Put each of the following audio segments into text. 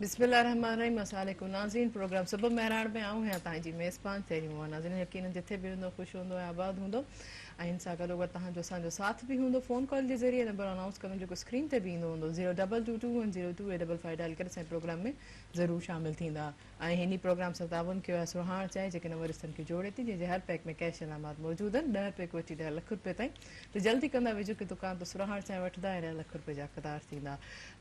بسم الله الرحمٰن الرحيم السلام عليڪم ناظرين پروگرام صبح مهراڻ ۾ آئون آهيان توهان جي ميزبان سهري موهن ناظرين يقينن جٿي به هوندو خوش هوندو ۽ آباد هوندو ۽ ان سان گڏوگڏ توهان جو اسان جو ساٿ به هوندو فون ڪال جي ذريعي نمبر انائونس ڪندم جيڪو اسڪرين تي به ايندو هوندو zero double two two one zero two eight double five dial ڪري اسان جي پروگرام ۾ ضرور شامل ٿيندا ۽ هن ئي پروگرام سان تعاون ڪيو آهي سرهاڻ چانهه جيڪي نون رشتن کي جوڙي ٿي جنهن جي هر پيڪ ۾ ڪيش انعامات موجود آهن ڏهه رپئي کان وٺي ڏهه لک رپئي تائين ته جلدي ڪندا ويجهو ڪي دڪان تان سرهاڻ چانهه وٺندا ۽ ڏهه لک رپئي جا حقدار ٿيندا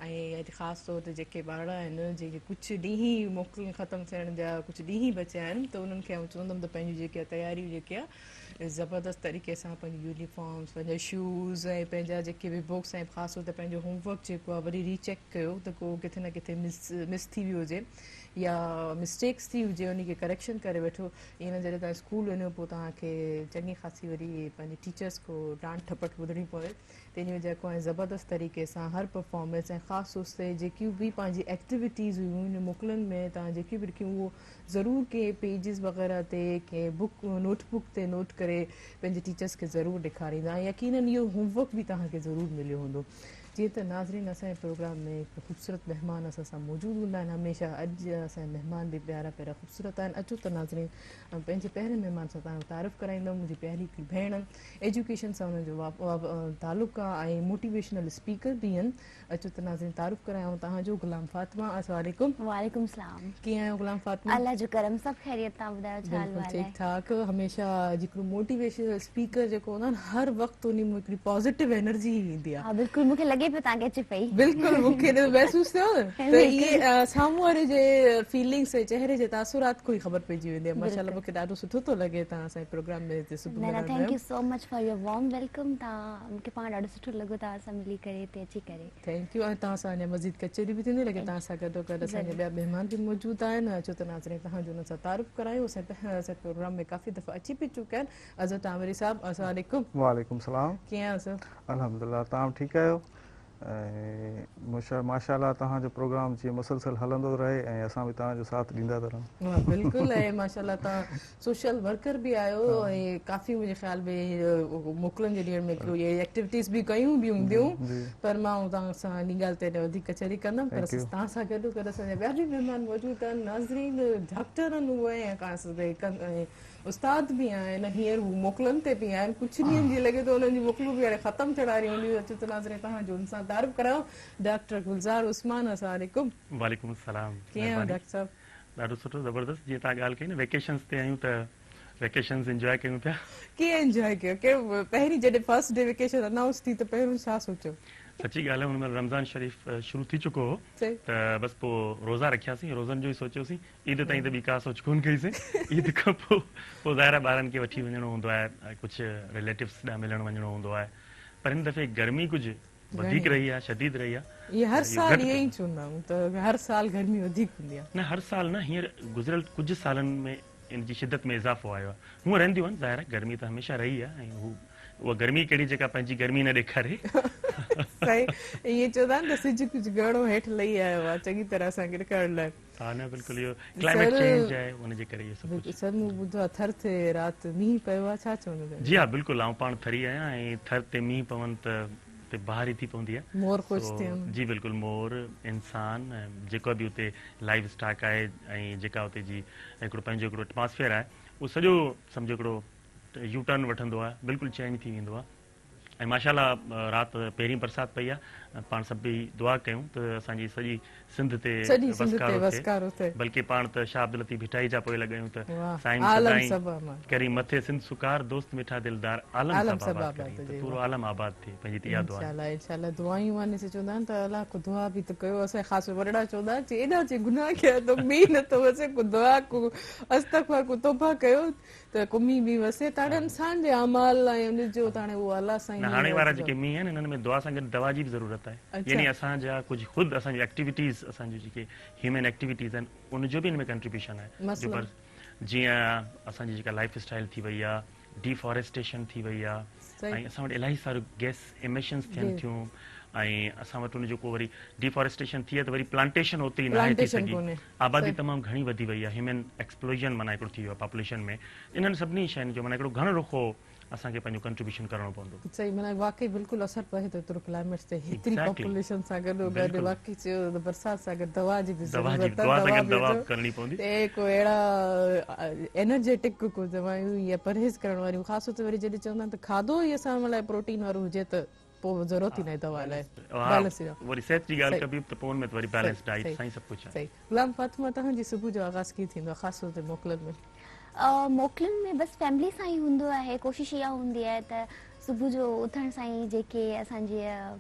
۽ اڄ خاص طور تي جيڪي ٻارڙا آهن جيڪي ڪجهه ڏينهن ئي موڪلون ختم ٿيڻ جا ڪجهه ڏينهن ئي بچيا آهن ته انهن کي آئون چوندم ته پنهنجون جيڪي تياريون جيڪي آهي زبردست طريقي سان پنهنجي يونيفارمس پنهنجا شوز ۽ پنهنجا جيڪي به بڪس ۽ خاص طور تي پنهنجو هوم ورڪ جيڪو آهي وري ري چيڪ ڪيو ته ڪو ڪٿي نه ڪٿي مس مس ٿي ويو هجي يا مسٽيڪس ٿي هجي انهي کي ڪريڪشن ڪري وٺو ائين نه جڏهن توهان اسڪول وڃو پوء توهان کي چڱي خاصي وري پنهنجي ٽيچرس کو ڊانٽ ٿپٽ ٻڌڻي پوي تنهن جي وجه کان زبردست طريقي سان هر پرفارمنس ۽ خاص طور سي جيڪيون به پنهنجي ايڪٽيوٽيز هيون ان موڪلن ۾ توهان جيڪيون به لکيون اهو ضرور ڪنهن پيجز وغيره تي ڪنهن بڪ نوٽ بڪ تي نوٽ ڪري پنهنجي ٽيچرس کي ضرور ڏيکاريندا ۽ يقينن اهو هوم ورڪ به توهان کي ضرور مليو هوندو جيئن ته ناظرين اسان جي پروگرام ۾ هڪ خوبصورت مهمان اسان سان موجود هوندا آهن هميشه اڄ جا اسان جا مهمان به پيارا پيارا خوبصورت آهن اچو ته ناظرين آئون پنهنجي پهرين مهمان سان توهان جو تعارف ڪرائيندم منهنجي پياري هڪڙي ڀيڻ ايجوڪيشن سان انهن جو تعلق آهي ۽ موٽيويشنل اسپيڪر به آهن اچو ته ناظرين تعارف ڪرايان توهان جو غلام فاطمه السلام عليڪم. وعليڪم السلام. ڪيئن آهيو غلام فاطمه؟ الله جو ڪرم سڀ خيريت توهان ٻڌايو ڇا حال بلڪل احوال ٺيڪ آهي؟ ٺاڪ هميشه جيڪو موٽيويشنل اسپيڪر جيڪو هوندو آهي نه هر وقت انهي ۾ هڪڙي پازيٽو انرجي ئي ايندي آهي. ها بلڪل مون کي لڳي پيو توهان کي اچي پئي. بلڪل مون کي محسوس ٿيو نه ته اهي سامهون واري جي فيلنگس ۽ چهري جي تاثرات کان ئي خبر پئجي ويندي آهي ماشاءالله مون کي ڏاڍو سٺو ٿو لڳي توهان اسان جي پروگرام ۾ هتي صبح نه نه ملڻ thank آيو. You so much for your warm welcome توهان مون کي پاڻ ڏاڍو سٺو لڳو توهان سان ملي ڪري هتي اچي ڪري. Thank you ۽ توهان سان اڃا مزيد ڪچهري به ٿيندي ليڪن توهان سان گڏو گڏ اسان جا ٻيا مهمان به موجود آهن اچو ته ناظرين توهان جو انهن سان تعارف ڪرايون اسان اسان پروگرام ۾ ڪافي دفعا اچي به چڪا آهن اظهر ٽانوري صاحب السلام عليڪم. وعليڪم السلام. ڪيئن آهيو سر؟ الحمدلله توهان ٺيڪ آهيو ۽ ماشاء الله توهان جو پروگرام جيئن مسلسل هلندو رهي ۽ اسان به توهان جو ساٿ ڏيندا ٿا رهون. بلڪل ۽ ماشاء الله توهان سوشل ورڪر به آهيو ۽ ڪافي منهنجي خيال ۾ موڪلن جي ڏينهن ۾ اهي ايڪٽيوٽيز به ڪيون به هونديون پر مان توهان سان ان ڳالهه تي وڌيڪ ڪچهري ڪندم پر توهان سان گڏو گڏ اسان جا ٻيا به مهمان موجود آهن ناظرين ڊاڪٽر آهن اهي ۽ استاد به آهن هينئر هو موڪلن تي به آهن ڪجهه ڏينهن جي لڳي ٿو انهن جون موڪلون به هاڻي ختم ٿيڻ واريون هونديون اچو ته ناظرين توهان جو ان سان تعارف ڪرايون ڊاڪٽر گلزار عثمان السلام عليڪم. وعليڪم السلام ڪيئن آهيو ڊاڪٽر صاحب. ڏاڍو سٺو زبردست جيئن توهان ڳالهه ڪئي نه ويڪيشنز تي آهيون ته ويڪيشنز انجواء ڪيون پيا. ڪيئن انجواء ڪيو ڪهڙو پهرين جڏهن فرسٽ ڊي ويڪيشن انائونس ٿي ته پهريون ڇا سوچيو؟ سچي ڳالهه آهي ان مهل رمضان شريف شروع ٿي چڪو هو ته بس پوء روزا رکياسين روزن جو ئي سوچيوسين عيد تائين ته ٻي ڪا سوچ ڪونه ڪئي سين عيد کان پوء پوء ظاهر آهي ٻارن کي وٺي وڃڻو هوندو آهي ڪجهه رليٽوز ڏانهن ملڻ وڃڻو هوندو آهي پر هن دفعي گرمي ڪجهه وڌيڪ رهي آهي شديد رهي آهي. اهي هر سال ائين ئي چوندا آهيون ته هر سال گرمي وڌيڪ هوندي آهي. نه هر سال نه هينئر گذريل ڪجهه سالن ۾ ان جي شدت ۾ اضافو آيو آهي. هونء رهنديون آهن ظاهر آهي گرمي ته هميشه رهي آهي ۽ هو اها گرمي ڪهڙي جيڪا پنهنجي گرمي نه ڏيکاري. صحيح ائين چوندا آهن ته سج ڪجهه گهڻو هيٺ لهي آيو آهي چڱي طرح اسان کي ڏيکارڻ لاء. ها نه بلڪل اهو ڪلائميٽ چينج آهي ان جي ڪري اهو سڀ ڪجهه. سر مون ٻڌو آهي ٿر تي رات مينهن پيو آهي ڇا چوندو تنهن جي ها بلڪل آئون پاڻ ٿري آهيان ۽ ٿر تي مينهن پون ته اتي بهار ئي ٿي پوندي آهي. مور خوش ٿين. جي بلڪل مور انسان جيڪو به اتي لائيو اسٽاڪ آهي ۽ جيڪا اتي جي هڪڙو پنهنجو هڪڙو ايٽماسفيئر آهي اهو سڄو سمجهو هڪڙو يو ٽرن وٺندو آهي بلڪل چينج ٿي ويندو آهي. ۽ ماشاء الله رات پهرين برسات پئي آ پاڻ سڀ به دعا ڪيون ته اسان جي سڄي سنڌ تي وسڪارو ٿئي بلڪه پاڻ ته شاهه عبداللطيف ڀٽائي جا پوء لڳايون ته سائين سدائين ڪرين مٿي سنڌ سڪار دوست مٺا دلدار عالم سڀ آباد ڪرين ته پورو عالم آباد ٿئي پنهنجي ته اها دعا انشاء الله انشاء الله دعائيون آهن سي چوندا آهن ته الله ڪو دعا به ته ڪيو اسان خاص وڏڙا چوندا آهن چي ايڏا چي گناهه ڪيا تو مينهن نه ٿو وسي ڪو دعا ڪو استغفار ڪو توبه ڪيو ته ڪو مينهن به وسي ته هاڻي انسان جي اعمال ۽ ان جو ته هاڻي اهو الله سائين نه هاڻي وارا جيڪي مينهن آهن انهن ۾ دعا سان گڏ دوا جي به ضرورت آهي يعني اسان جا ڪجهه خود اسان جون ايڪٽيوٽيز اسان جون جيڪي هيومن ايڪٽيوٽيز آهن ان جو به ان ۾ ڪنٽريبيوشن آهي جو پر جيئن اسان جي جيڪا لائف اسٽائل ٿي وئي آهي ڊي فاريسٽيشن ٿي وئي آهي ۽ اسان وٽ الاهي ساريون گيس ايميشنز ٿين ٿيون ۽ اسان وٽ ان جو ڪو وري ڊي فاريسٽيشن ٿي آهي ته وري پلانٽيشن اوتري ناهي ٿي سگهي آبادي تمام گهڻي وڌي وئي آهي، هيومن ايڪسپلوزن معنيٰ هڪڙو ٿي ويو آهي پاپوليشن ۾، انهن سڀني شين جو معنيٰ هڪڙو گهڻ رخو اسان کي پنهنجو ڪنٽريبيوشن ڪرڻو پوندو. صحيح معنيٰ واقعي بلڪل اثر پوي ٿو ايترو ڪلائميٽ تي هيتري پاپوليشن سان گڏو گڏ واقعي چيو ته برسات سان گڏ دوا جي به ضرورت آهي دوا سان گڏ دوا به ڪرڻي پوندي ته ڪو اهڙا انرجيٽڪ ڪو دوائيون يا پرهيز ڪرڻ واريون خاص طور تي وري جڏهن چوندا آهن ته کاڌو ئي اسان لاء پروٽين وارو هجي ته پوء ضرورت ئي ناهي دوا لاء بيلنس وري صحت جي ڳالهه ڪبي ته پوء ان ۾ ته وري بيلنس ڊائيٽ سان ئي سڀ ڪجهه آهي. صحيح غلام فاطمه توهان جي صبح جو آغاز ڪيئن ٿيندو آهي خاص طور تي موڪلن ۾؟ موڪلن ۾ بس فيملي سان ئي هوندو آهي ڪوشش اها هوندي آهي ته صبح جو اٿڻ سان ئي جيڪي اسان جي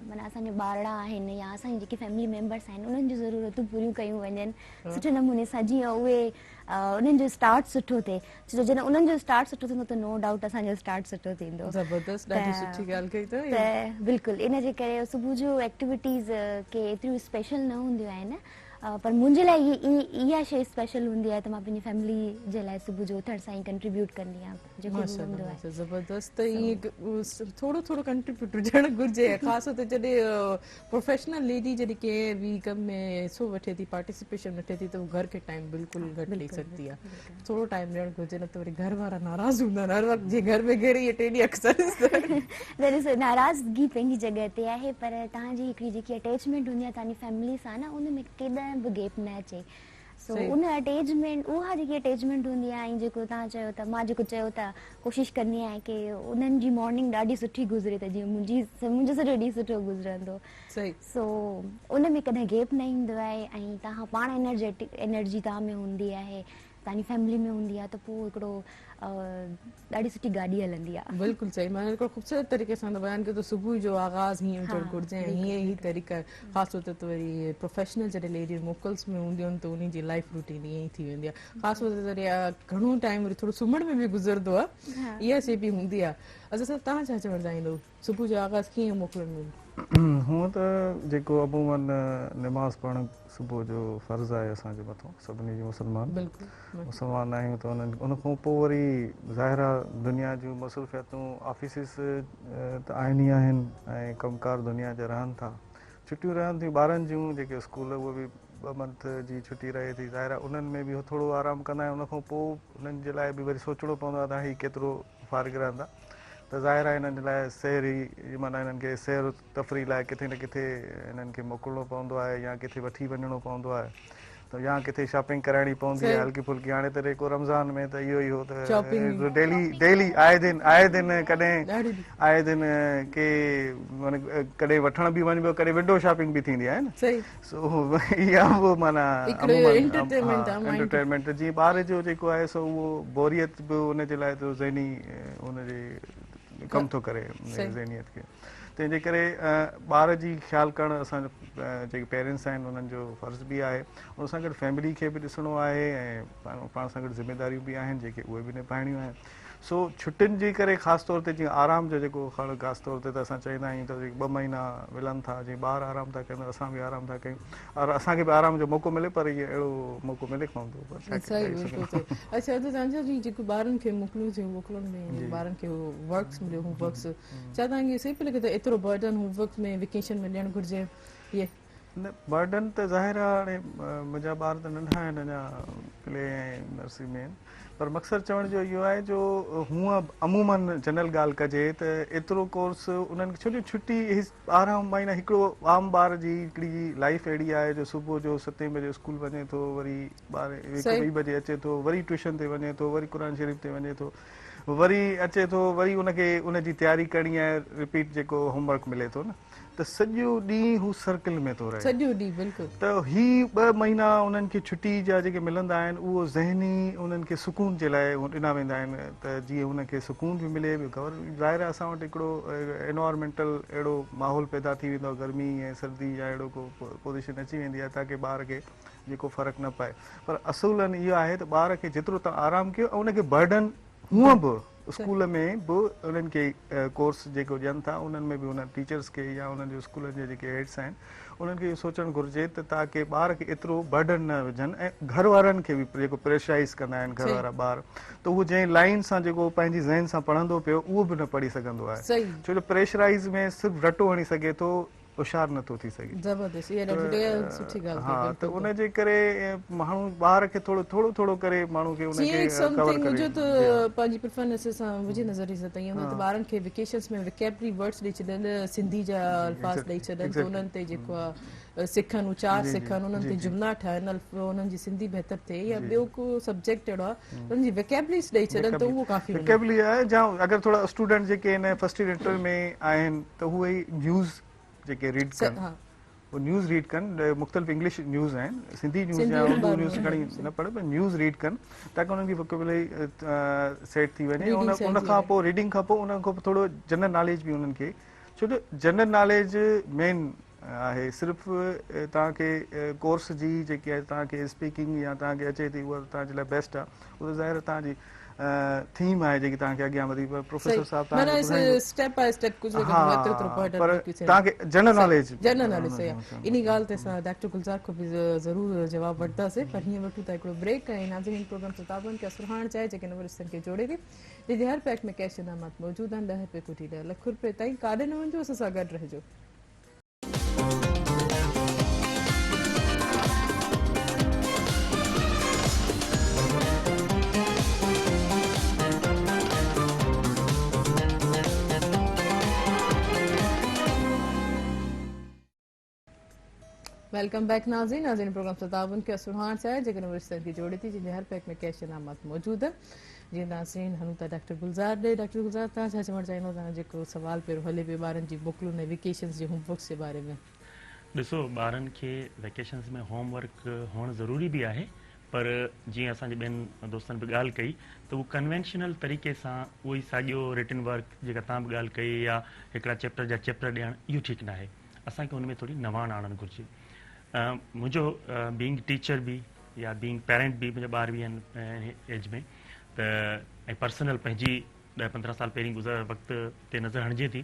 معنيٰ اسان جا ٻارڙا آهن يا اسان جي جيڪي فيملي ميمبرس آهن انهن جون ضرورتون پوريون ڪيون وڃن سٺي نموني سان جيئن اهي انهن جو اسٽارٽ سٺو ٿئي ڇو جو جڏهن انهن جو اسٽارٽ سٺو ٿيندو ته نو ڊائوٽ اسان جو اسٽارٽ سٺو ٿيندو. زبردست ڏاڍي سٺي ڳالهه ڪئي اٿو. ته بلڪل ان جي ڪري صبح جو ايڪٽيوٽيز ڪي ايتريون اسپيشل نه هونديون آهن پر منهنجي لاء اها شي اسپيشل هوندي آهي ته مان پنهنجي فيملي جي لاء صبح جو اٿڻ سان ئي ڪنٽريبيوٽ ڪندي آهيان جيڪو به هوندو آهي. زبردست ته ائين ٿورو ٿورو ڪنٽريبيوٽ هجڻ گهرجي خاص طور تي جڏهن پروفيشنل ليڊي جڏهن ڪنهن به ڪم ۾ حصو وٺي ٿي پارٽيسپيشن وٺي ٿي ته هو گهر کي ٽائيم بلڪل گهٽ ڏئي سگهندي آهي ٿورو ٽائيم ڏيڻ گهرجي نه ته وري گهر وارا ناراض هوندا آهن هر وقت جيئن گهر ۾ گهڙي ٽي ڏينهن اڪثر دراصل ناراضگي پنهنجي جڳهه تي آهي پر توهان جي هڪڙي جيڪي اٽيچمينٽ هوندي آهي توهان جي فيملي سان نه ان ۾ ڪڏهن به گيپ نه اچي سو ان اٽيچمينٽ اها جيڪي اٽيچمينٽ هوندي آهي ۽ جيڪو توهان چيو ته مان جيڪو چيو ته ڪوشش ڪندي آهيان ڪي انهن جي مارننگ ڏاڍي سٺي گذري ته جيئن منهنجي منهنجو سڄو ڏينهن سٺو گذرندو سو ان ۾ ڪڏهن گيپ نه ايندو آهي ۽ توهان پاڻ انرجيٽڪ انرجي توهان ۾ هوندي آهي توهان جي فيملي ۾ هوندي آهي ته پوء هڪڙو ڏاڍي سٺي گاڏي هلندي آهي. بلڪل صحيح معنيٰ هڪڙو خوبصورت طريقي سان بيان ڪيو ته صبح جو آغاز هيئن هجڻ گهرجي ۽ هيئن ئي طريقا خاص طور تي ته وري پروفيشنل جڏهن ليڊيز موڪلس ۾ هونديون آهن ته انهن جي لائف روٽين ائين ئي ٿي ويندي آهي خاص طور تي جڏهن گهڻو ٽائيم وري ٿورو سمهڻ ۾ به گذرندو آهي اها شي به هوندي آهي اظهر صاحب توهان ڇا چوڻ چاهيندو صبح جو آغاز ڪيئن موڪلن ۾؟ هونء ته جيڪو عموماً نماز پڙهڻ صبح جو فرض آهي اسان جي مٿان سڀني جي مسلمان مسلمان آهيون ته انهن ان کان پوء وري ظاهر آهي دنيا جون مصروفيتون آفيسز ته آهن ئي آهن ۽ ڪم ڪار دنيا جا رهن ٿا ڇٽيون رهن ٿيون ٻارن جون جيڪي اسڪول اهي به ٻه منٿ جي ڇٽي رهي ٿي ظاهر آهي انهن ۾ به ٿورو آرام ڪندا آهن ان کان پوء انهن جي لاء به وري سوچڻو پوندو آهي ته هي ڪيترو فارغ رهندا ته ظاهر آهي انهن جي لاء سير ئي معنيٰ انهن کي سير تفريح لاء ڪٿي نه ڪٿي انهن کي موڪلڻو پوندو آهي يا ڪٿي وٺي وڃڻو پوندو آهي ته يا ڪٿي شاپنگ ڪرائڻي پوندي آهي هلڪي ڦلڪي هاڻي ته ريڪو رمضان ۾ ته اهو ئي هو ته ڊيلي ڊيلي آئي دن آئي دن ڪڏهن آئي دن ڪي معنيٰ ڪڏهن وٺڻ به وڃبو ڪڏهن ونڊو شاپنگ به ٿيندي آهي نه سو اها به معنيٰ انٽرٽينمينٽ جيئن ٻار جو جيڪو آهي سو اهو بوريت به ان جي لاء ته ذهني ان جي ڪم ٿو ڪري ذهنيت کي تنهن جي ڪري ٻار جي خيال ڪرڻ اسان جيڪي پيرنٽس آهن انهن جو فرض به آهي ان سان گڏ فيملي کي به ڏسڻو آهي ۽ پاڻ سان گڏ ذميداريون به آهن جيڪي اهي به نڀائڻيون آهن سو ڇٽين جي ڪري خاص طور تي جيئن آرام جو جيڪو خاص طور تي ته اسان چوندا آهيون ته ٻه مهينا ملن ٿا جيئن ٻار آرام ٿا ڪن اسان به آرام ٿا ڪيون اور اسان کي به آرام جو موقعو ملي پر اهو اهڙو موقعو ملي ڪونه ٿو پر ڇا صحيح بلڪل صحيح اڇا ته توهان جي جيڪو ٻارن کي موڪلون ٿيون موڪلن ۾ ٻارن کي ورڪس مليو هوم ورڪس ڇا توهان کي صحيح پيو لڳي ته ايترو برڊن هوم ورڪ ۾ ويڪيشن ۾ ڏيڻ گهرجي هي نه برڊن ته ظاهر آهي هاڻي منهنجا ٻار ته ننڍا آهن اڃا پلي ۽ نرسري ۾ آهن پر مقصد چوڻ جو اهو آهي جو هونء عموماً جنرل ڳالهه ڪجي ته ايترو ڪورس انهن کي ڇو جو ڇٽي 12 مهينا هڪڙو عام ٻار جي هڪڙي لائف اهڙي آهي جو صبح جو ستين بجي اسڪول وڃي ٿو وري ٻارهين هڪ ٻي بجي اچي ٿو وري ٽيوشن تي وڃي ٿو وري قرآن شريف تي وڃي ٿو وري اچي ٿو وري ان کي ان جي تياري ڪرڻي آهي رپيٽ جيڪو هوم ورڪ ملي ٿو نه ته سڄو ڏينهن هو سرڪل ۾ ٿو رهي. سڄو ڏينهن بلڪل. ته هي ٻه مهينا انهن کي ڇٽي جا جيڪي ملندا آهن اهو ذهني انهن کي سڪون جي لاء ڏنا ويندا آهن ته جيئن انهن کي سڪون به ملي ٻيو گور ظاهر آهي اسان وٽ هڪڙو انوائرمينٽل اهڙو ماحول پيدا ٿي ويندو آهي گرمي ۽ سردي يا اهڙو ڪو پوزيشن اچي ويندي آهي تاڪه ٻار کي جيڪو فرق نه پئي پر اصولن اهو آهي ته ٻار کي جيترو توهان آرام ڪيو ۽ ان کي برڊن هونء به اسڪول ۾ به انهن کي ڪورس جيڪو ڏين ٿا انهن ۾ به انهن ٽيچرس کي يا انهن جي اسڪولن جي جيڪي هيڊس آهن انهن کي اهو سوچڻ گهرجي ته تاڪه ٻار کي ايترو برڊن نه وجهن ۽ گهر وارن کي به جيڪو پريشرائيز ڪندا آهن گهر وارا ٻار ته اهو جنهن لائين سان جيڪو پنهنجي ذهن سان پڙهندو پيو اهو به نه پڙهي سگهندو آهي ڇو جو پريشرائيز ۾ صرف رٽو هڻي سگهي ٿو. هوشيار نه ٿو ٿي سگهي. زبردست اها ڏاڍي سٺي ڳالهه ڪئي ها ته ان جي ڪري ماڻهو ٻار کي ٿورو ٿورو ٿورو ڪري ماڻهو کي ان کي ڪور ڪري منهنجو ته پنهنجي پريفرنس سان منهنجي نظريي سان ته ائين هوندو ته ٻارن کي ويڪيشنس ۾ ووڪيبلري ورڊس ڏئي ڇڏن سنڌي جا الفاظ ڏئي ڇڏن ته انهن تي جيڪو آهي سکن اچار سکن انهن تي جملا ٺاهن انهن جي سنڌي بهتر ٿئي يا ٻيو ڪو سبجيڪٽ اهڙو آهي انهن جي ووڪيبلريز ڏئي ڇڏن ته اهو ڪافي هوندو. ووڪيبلري آهي جا اگر ٿورا اسٽوڊنٽ جيڪي آهن فرسٽ ايئر انٽر ۾ آهن ته هو اهي نيوز جيڪي ريڊ ڪن هو نيوز ريڊ ڪن مختلف انگلش نيوز آهن سنڌي نيوز يا اردو نيوز کڻي نه پڙهن پر نيوز ريڊ ڪن تاڪه انهن جي ووڪيبلري سيٽ ٿي وڃي ان کان پوء ريڊنگ کان پوء ان کان ٿورو جنرل ناليج به انهن کي ڇو جو جنرل ناليج مين آهي صرف توهان کي ڪورس جي جيڪي آهي توهان کي اسپيڪنگ يا توهان کي اچي ٿي اها توهان جي لاء بيسٽ آهي اهو ته ظاهر توهان جي ٿيم آهي جيڪي توهان کي اڳيان وڌي پر پروفيسر صاحب توهان کي ٻڌائيندو اسٽيپ باء اسٽيپ ڪجهه نه ڪجهه ايترو ايترو پوائنٽ پر توهان کي جنرل ناليج جنرل ناليج صحيح آهي انهي ڳالهه تي اسان ڊاڪٽر گلزار کان به ضرور جواب وٺنداسين پر هينئر وٺون ٿا هڪڙو بريڪ ۽ ناظرين پروگرام سان تعاون ڪيا سرهاڻ چاهي جيڪي نون رشتن کي جوڙي ٿي جنهن جي هر پيڪ ۾ ڪيش انعامات موجود آهن 10 رپئي کان وٺي 10 لک رپئي تائين ڪاڏي نه وڃجو اسان سان گڏ رهجو. Welcome back ناظرين ناظرين پروگرام سان تعاون ڪيو سرهاڻ چاهي جيڪي نون رشتن کي جوڙي ٿي جنهن جي هر پيڪ ۾ ڪيش انعامات موجود آهن جيئن ناظرين هلون ٿا ڊاڪٽر گلزار ڏي ڊاڪٽر گلزار توهان ڇا چوڻ چاهيندو توهان جيڪو سوال پهريون هلي پيو ٻارن جي موڪلن ۽ ويڪيشنز جي هوم ورڪس جي باري ۾. ڏسو ٻارن کي ويڪيشنز ۾ هوم ورڪ هئڻ ضروري به آهي پر جيئن اسان جي ٻين دوستن به ڳالهه ڪئي ته هو ڪنوينشنل طريقي سان اهو ئي ساڳيو رٽن ورڪ جيڪا توهان به ڳالهه ڪئي يا هڪڙا چيپٽر جا چيپٽر ڏيڻ اهو ٺيڪ ناهي اسان کي ان ۾ ٿوري نواڻ آڻڻ گهرجي منهنجو بينگ ٽيچر به يا بينگ پيرنٽ به منهنجا ٻار به آهن ايج ۾ ته ۽ پرسنل پنهنجي 10 15 سال پهرين گذر وقت تي نظر هڻجي ٿي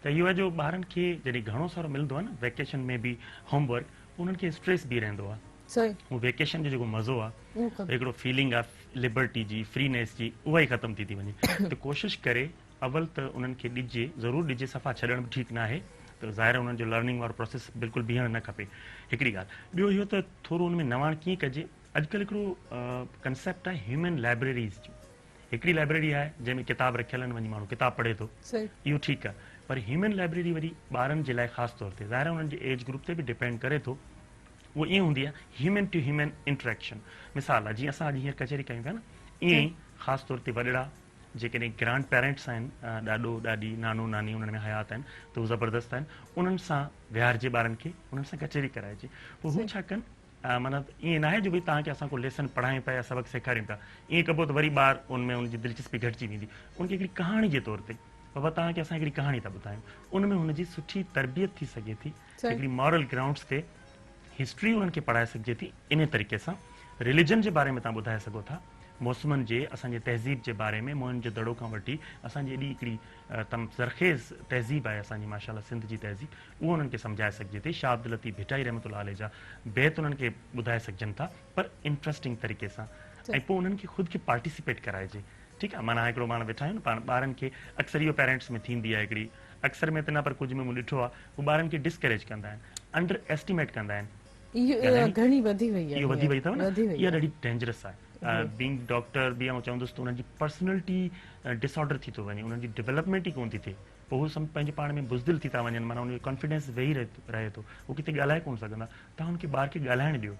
ته اهو آهي جو ٻارن کي جڏهن گهڻو سارو ملندو آهي نه ويڪيشن ۾ به هوم ورڪ انهن کي اسٽريس به رهندو آهي هو ويڪيشن جو جيڪو مزو آهي هڪڙو فيلنگ آهي لبرٽي جي فرينيس جي اها ئي ختم ٿي ٿي وڃي ته ڪوشش ڪري اول ته انهن کي ڏجي ضرور ڏجي صفا ڇڏڻ به ٺيڪ ناهي ته ظاهر آهي انهن جو لرننگ وارو پروسيس بلڪل بيهڻ نه کپي هڪڙي ڳالهه ٻيو اهو ته ٿورو ان ۾ نواڻ ڪيئن ڪجي اڄڪلهه هڪڙو ڪنسيپٽ آهي هيومن لائبريريز جو هڪڙي لائبريري آهي جنهن ۾ ڪتاب رکيل آهن وڃي ماڻهو ڪتاب پڙهي ٿو اهو ٺيڪ آهي پر هيومن لائبريري وري ٻارن جي لاء خاص طور تي ظاهر آهي انهن جي ايج گروپ تي به ڊپينڊ ڪري ٿو اهو ائين هوندي آهي هيومن ٽو هيومن انٽريڪشن مثال آهي جيئن اسان اڄ هينئر ڪچهري ڪيون پيا نه ائين ئي خاص طور تي وڏڙا جيڪڏهن گرانڊ پيرنٽس آهن، ڏاڏو، ڏاڏي، نانو، ناني انهن ۾ حيات آهن ته هو زبردست آهن، انهن سان ويهارجي ٻارن کي، انهن سان ڪچهري ڪرائجي. پوء هو ڇا ڪن معنيٰ ائين ناهي جو ڀئي توهان کي اسان ڪو ليسن پڙهايون پيا يا سبق سيکاريون پيا، ائين ڪبو ته وري ٻار ان ۾ ان جي دلچسپي گهٽجي ويندي. ان کي هڪڙي ڪهاڻي جي طور تي بابا توهان کي اسان هڪڙي ڪهاڻي ٿا ٻڌايون، ان ۾ هن جي سٺي تربيت ٿي سگهي ٿي، هڪڙي مارل گرائونڊس تي هسٽري انهن کي پڙهائي سگهجي ٿي انهي طريقي سان رليجن جي باري ۾ توهان ٻڌائي سگهو ٿا موسمن جي اسان جي تهذيب جي باري ۾ موهن جو دڙو کان وٺي اسان جي ايڏي هڪڙي تم زرخيز تهذيب آهي اسان جي ماشاء الله سنڌ جي تهذيب اهو انهن کي سمجهائي سگهجي ٿي شاهه عبداللطيف ڀٽائي رحمة الله عليه جا بيت انهن کي ٻڌائي سگهجن ٿا پر انٽرسٽنگ طريقي سان ۽ پوء انهن کي خود کي پارٽيسپيٽ ڪرائجي ٺيڪ آهي معنيٰ هڪڙو پاڻ ويٺا آهيون نه پاڻ ٻارن کي اڪثر اهو پيرنٽس ۾ ٿيندي آهي هڪڙي اڪثر ۾ ته نه پر ڪجهه ۾ مون ڏٺو آهي هو ٻارن کي ڊسڪريج ڪندا آهن انڊر ايسٽيميٽ ڪندا آهن اهو گهڻي وڌي وئي آهي اهو وڌي وئي اٿو نه اها ڏاڍي ڊينجرس آهي بينگ ڊاڪٽر به آئون چوندس ته انهن جي پرسنلٽي ڊس آرڊر ٿي ٿو وڃي انهن جي ڊولپمينٽ ئي ڪونه ٿي ٿئي پوء هو سم پنهنجي پاڻ ۾ بزدل ٿي ٿا وڃن معنيٰ ان جو ڪانفيڊنس ويهي رهي ٿو هو ڪٿي ڳالهائي ڪونه سگهندا توهان ان کي ٻار کي ڳالهائڻ ڏيو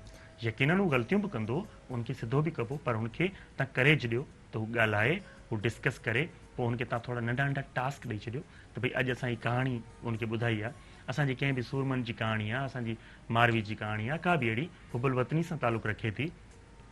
يقينن هو غلطيون به ڪندو ان کي سڌو به ڪبو پر ان کي توهان ڪريج ڏيو ته هو ڳالهائي، هو ڊسڪس ڪري، پوء هن کي توهان ٿورا ننڍا ننڍا ٽاسڪ ڏئي ڇڏيو ته ڀئي اڄ اسان هي ڪهاڻي هن کي ٻڌائي آهي، اسان جي ڪنهن به سورمن جي ڪهاڻي آهي، اسان جي ماروي جي ڪهاڻي آهي، ڪا به اهڙي حب الوطني سان تعلق رکي ٿي،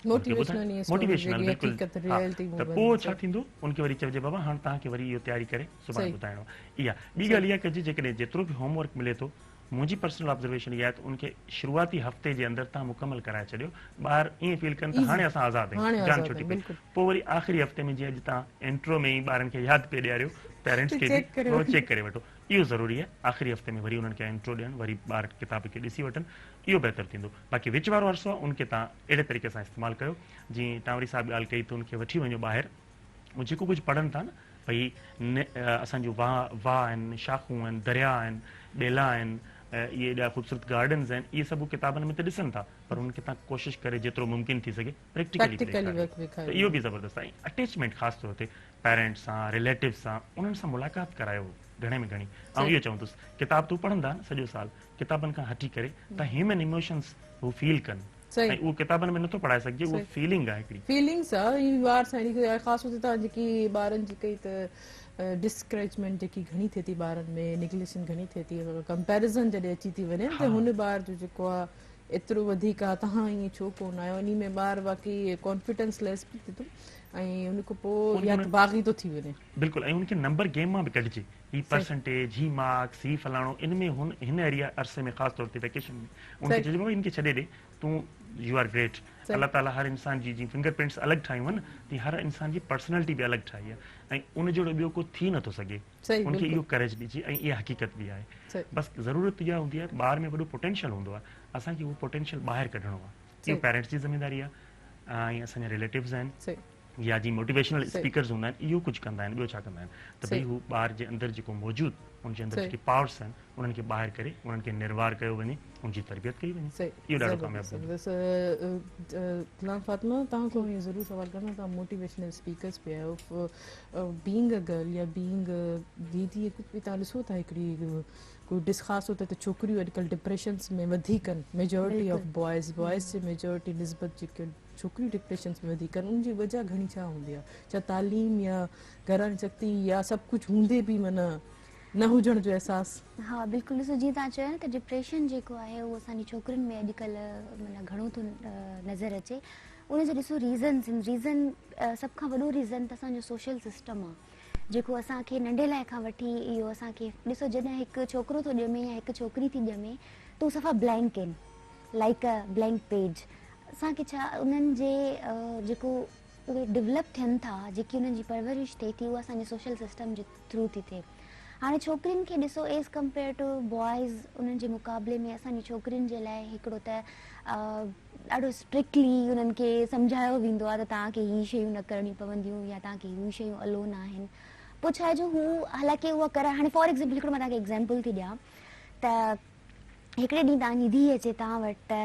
هن کي ٻڌايو. موٽيويشنل بلڪل ها ته پوء ڇا ٿيندو ان کي وري چئجي بابا هاڻ توهان کي وري اهو تياري ڪري سڀاڻي ٻڌائڻو آهي. اها ٻي ڳالهه اها ڪجي جيڪڏهن جيترو به هوم ورڪ ملي ٿو منهنجي پرسنل آبزرويشن اها آهي ته ان کي شروعاتي هفتي جي اندر توهان مڪمل ڪرائي ڇڏيو ٻار ائين فيل ڪن ته هاڻي اسان آزاد آهيون جان ڇٽي پئي پوء وري آخري هفتي ۾ جيئن اڄ توهان انٽرو ۾ ئي ٻارن کي ياد پئي ڏياريو پيرنٽس کي به چيڪ ڪري وٺو اهو ضروري آهي آخري هفتي ۾ وري انهن کي انٽرو ڏيڻ وري ٻار ڪتاب کي ڏسي وٺن اهو بهتر ٿيندو باقي وچ وارو عرصو آهي ان کي توهان اهڙي طريقي سان استعمال ڪيو جيئن ٽانوري صاحب ڳالهه ڪئي ته ان کي وٺي وڃو ٻاهر هو جيڪو ڪجهه پڙهن ٿا نه ڀئي اسان جون واهه واهه آهن، شاخون آهن، درياء آهن، ٻيلا آهن، اهي ايڏا خوبصورت گارڊنز آهن اهي سڀ هو ڪتابن ۾ ته ڏسن ٿا پر انهن کي توهان ڪوشش ڪري جيترو ممڪن ٿي سگهي پريڪٽيڪلي به ڏيکاريو ته اهو به زبردست آهي ۽ اٽيچمينٽ خاص طور تي پيرنٽس سان رليٽوز سان انهن سان ملاقات ڪرايو گهڻي ۾ گهڻي آئون اهو چوندس ڪتاب ته هو پڙهندا نه سڄو سال ڪتابن کان هٽي ڪري ته هيومن ايموشنز هو فيل ڪن ۽ اهو ڪتابن ۾ نٿو پڙهائي سگهجي اهو فيلنگ آهي هڪڙي فيلنگس آهي ٻار سان اهڙي خاص طور تي توهان جيڪي ٻارن جي ڪئي ته ڊسڪريجمينٽ جيڪي گهڻي ٿئي ٿي ٻارن ۾ نگليشن گهڻي ٿئي ٿي ڪمپيرزن جڏهن اچي ٿي وڃي ته هن ٻار جو جيڪو آهي ايترو وڌيڪ آهي توهان ائين ڇو ڪونه آهيو انهي ۾ ٻار واقعي ڪانفيڊنس ليس به ٿئي ٿو ۽ ان کان پوء يا ته باغي ٿو ٿي وڃي. بلڪل ۽ ان کي نمبر گيم مان به ڪڍجي هي پرسنٽيج هي مارڪس هي فلاڻو ان ۾ هن هن ايريا عرصي ۾ خاص طور تي ويڪيشن ۾ ان کي چئجي بابا ان کي ڇڏي ڏي تون يو آر گريٽ الله تعالي هر انسان جي جيئن فنگر پرنٽس الڳ ٺاهيون آهن نه تيئن هر انسان جي پرسنالٽي به الڳ ٺاهي آهي ۽ ان جهڙو ٻيو ڪو ٿي نٿو سگهي ان کي اهو ڪريج ڏجي ۽ اها حقيقت به آهي بس ضرورت اها هوندي آهي ٻار ۾ وڏو پوٽينشل هوندو آهي اسان کي اهو پوٽينشل ٻاهر ڪڍڻو آهي اهو پيرنٽس جي ذميواري آهي ۽ اسان جا رليٽوز آهن يا جي موٽيويشنل اسپيڪرز هوندا آهن اهو ڪجهه ڪندا آهن ٻيو ڇا ڪندا آهن ته ڀئي هو ٻار جي اندر جيڪو موجود ان جي اندر جيڪي پاورس آهن انهن کي ٻاهر ڪري انهن کي نروار ڪيو وڃي ان جي تربيت ڪئي وڃي اهو ڏاڍو ڪامياب ٿيندو. غلام فاطمه توهان کان اهو ضرور سوال ڪندم توهان موٽيويشنل اسپيڪرز به آهيو بينگ ا گرل يا بينگ ديدي ڪجهه به توهان ڏسو ٿا هڪڙي ڪو ڏس خاص طور تي ته ڇوڪريون اڄڪلهه ڊپريشنس ۾ وڌيڪ آهن ميجورٽي آف بوائز بوائز جي ميجورٽي نسبت جيڪي ڇوڪريون ڊپريشنس ۾ وڌيڪ آهن ان جي وجه گهڻي ڇا هوندي آهي ڇا تعليم يا گهران سختي يا سڀ ڪجهه هوندي به معنيٰ نه هجڻ جو احساس. ها بلڪل ڏسو جيئن توهان چيو نه ته ڊپريشن جيڪو آهي اهو اسان جي ڇوڪرين ۾ اڄڪلهه معنيٰ گهڻو ٿو نظر اچي ان جو ڏسو ريزنس آهن ريزن سڀ کان وڏو ريزن ته اسان جو سوشل سسٽم آهي جيڪو اسان کي ننڍي لاء کان وٺي اهو اسان کي ڏسو جڏهن هڪ ڇوڪرو ٿو ڄمي يا هڪ ڇوڪري ٿي ڄمي ته هو صفا بلينڪ آهن لائيڪ ا بلينڪ پيج اسان کي ڇا انهن جي جيڪو اهي ڊولپ ٿين ٿا جيڪي انهن جي پرورش ٿئي ٿي اها اسان جي سوشل سسٽم جي ٿرو ٿي ٿئي هاڻي ڇوڪرين کي ڏسو ايز ڪمپيئر ٽو بوائز انهن جي مقابلي ۾ اسان جي ڇوڪرين جي لاء هڪڙو ته ڏاڍو اسٽرڪٽلي انهن کي سمجهايو ويندو آهي ته توهان کي هي شيون نه ڪرڻيون پونديون يا توهان کي هي شيون الو نه آهن پوء ڇا آهي جو هو حالانڪه اها ڪرائي هاڻي فار ايگزامپل هڪڙو مان توهان کي ايگزامپل ٿي ڏيان ته هڪڙي ڏينهن توهان جي ڌيء اچي توهان وٽ ته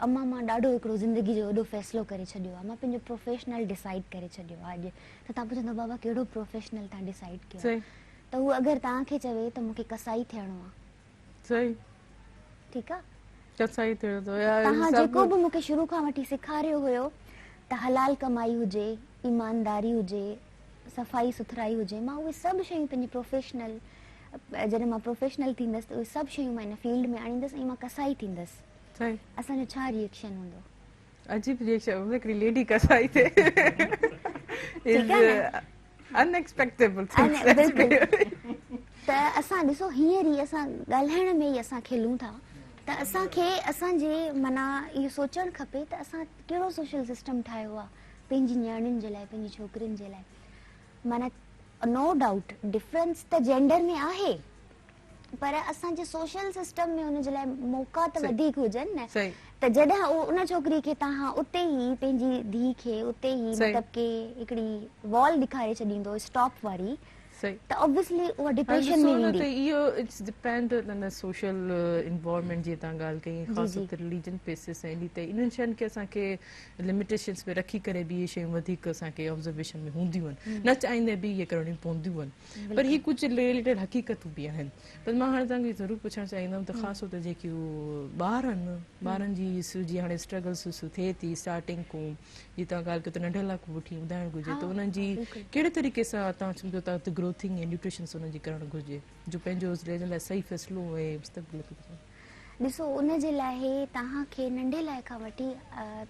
اما مان ڏاڍو هڪڙو زندگي جو وڏو فيصلو ڪري ڇڏيو آهي مان پنهنجو پروفيشنل ڊسائيڊ ڪري ڇڏيو آهي اڄ ته توهان پڇندو بابا ڪهڙو پروفيشنل توهان ڊسائيڊ ڪيو آهي ته هو اگر توهان کي چوي ته مون کي ڪسائي ٿيڻو آهي صحيح ٺيڪ آ ڪسائي ٿيڻو اٿو يا توهان جيڪو به مون کي شروع کان وٺي سيکاريو هيو ته حلال ڪمائي هجي ايمانداري هجي صفائي سٿرائي هجي مان اهي سڀ شيون پنهنجي پروفيشنل جڏهن مان پروفيشنل ٿيندس ته اهي سڀ شيون مان ان فيلڊ ۾ آڻيندس ۽ مان ڪسائي ٿيندس اسان جو ڇا ري ايڪشن هوندو؟ عجيب ري ايڪشن هوندو هڪڙي ليڊي ڪسائي ٿئي از ان ايڪسپيڪٽيبل بلڪل ته اسان ڏسو هينئر ئي اسان ڳالهائڻ ۾ ئي اسان کلون ٿا ته اسان کي اسان جي معنيٰ اهو سوچڻ کپي ته اسان ڪهڙو سوشل سسٽم ٺاهيو آهي پنهنجي نياڻين جي لاء پنهنجي ڇوڪرين جي لاء معنيٰ نو ڊائوٽ ڊفرنس ته جينڊر ۾ آهي پر اسان جي سوشل سسٽم ۾ ان جي لاء موقعا ته وڌيڪ هجن نه ته جڏهن ان ڇوڪري کي توهان اتي ئي پنهنجي ڌيء کي اتي ئي مطلب ڪي هڪڙي وال ڏيکاري ڇڏيندو اسٽاپ واري ته اوبويسلي اها ڊپريشن ۾ ويندي. ته اهو it's depend on social environment جي تان ڳالهه ڪئي خاص طور تي رليجن بيسس ۽ انهي تي انهن شين کي اسان کي لميٽيشنس ۾ رکي ڪري به اهي شيون وڌيڪ اسان کي آبزرويشن ۾ هونديون آهن نه چاهيندي به اهي ڪرڻيون پونديون آهن پر هي ڪجهه رليٽيڊ حقيقتون به آهن پر مان هاڻي توهان کي ضرور پڇڻ چاهيندم ته خاص طور تي جيڪي ٻار آهن ٻارن جي جي هاڻي اسٽرگلس ٿئي ٿي اسٽارٽنگ کان جي توهان ڳالهه ڪيو ته ننڍن لاء ڪو وٺي ٻڌائڻ گهرجي ته انهن جي ڪهڙي طريقي سان توهان سمجهو ٿا ته گروٿنگ ۽ نيوٽريشنس انهن جي ڪرڻ گهرجي جو پنهنجو لاء صحيح فيصلو ۽ مستقبل کي ڏسو ان جي لاء توهان کي ننڍي لاء کان وٺي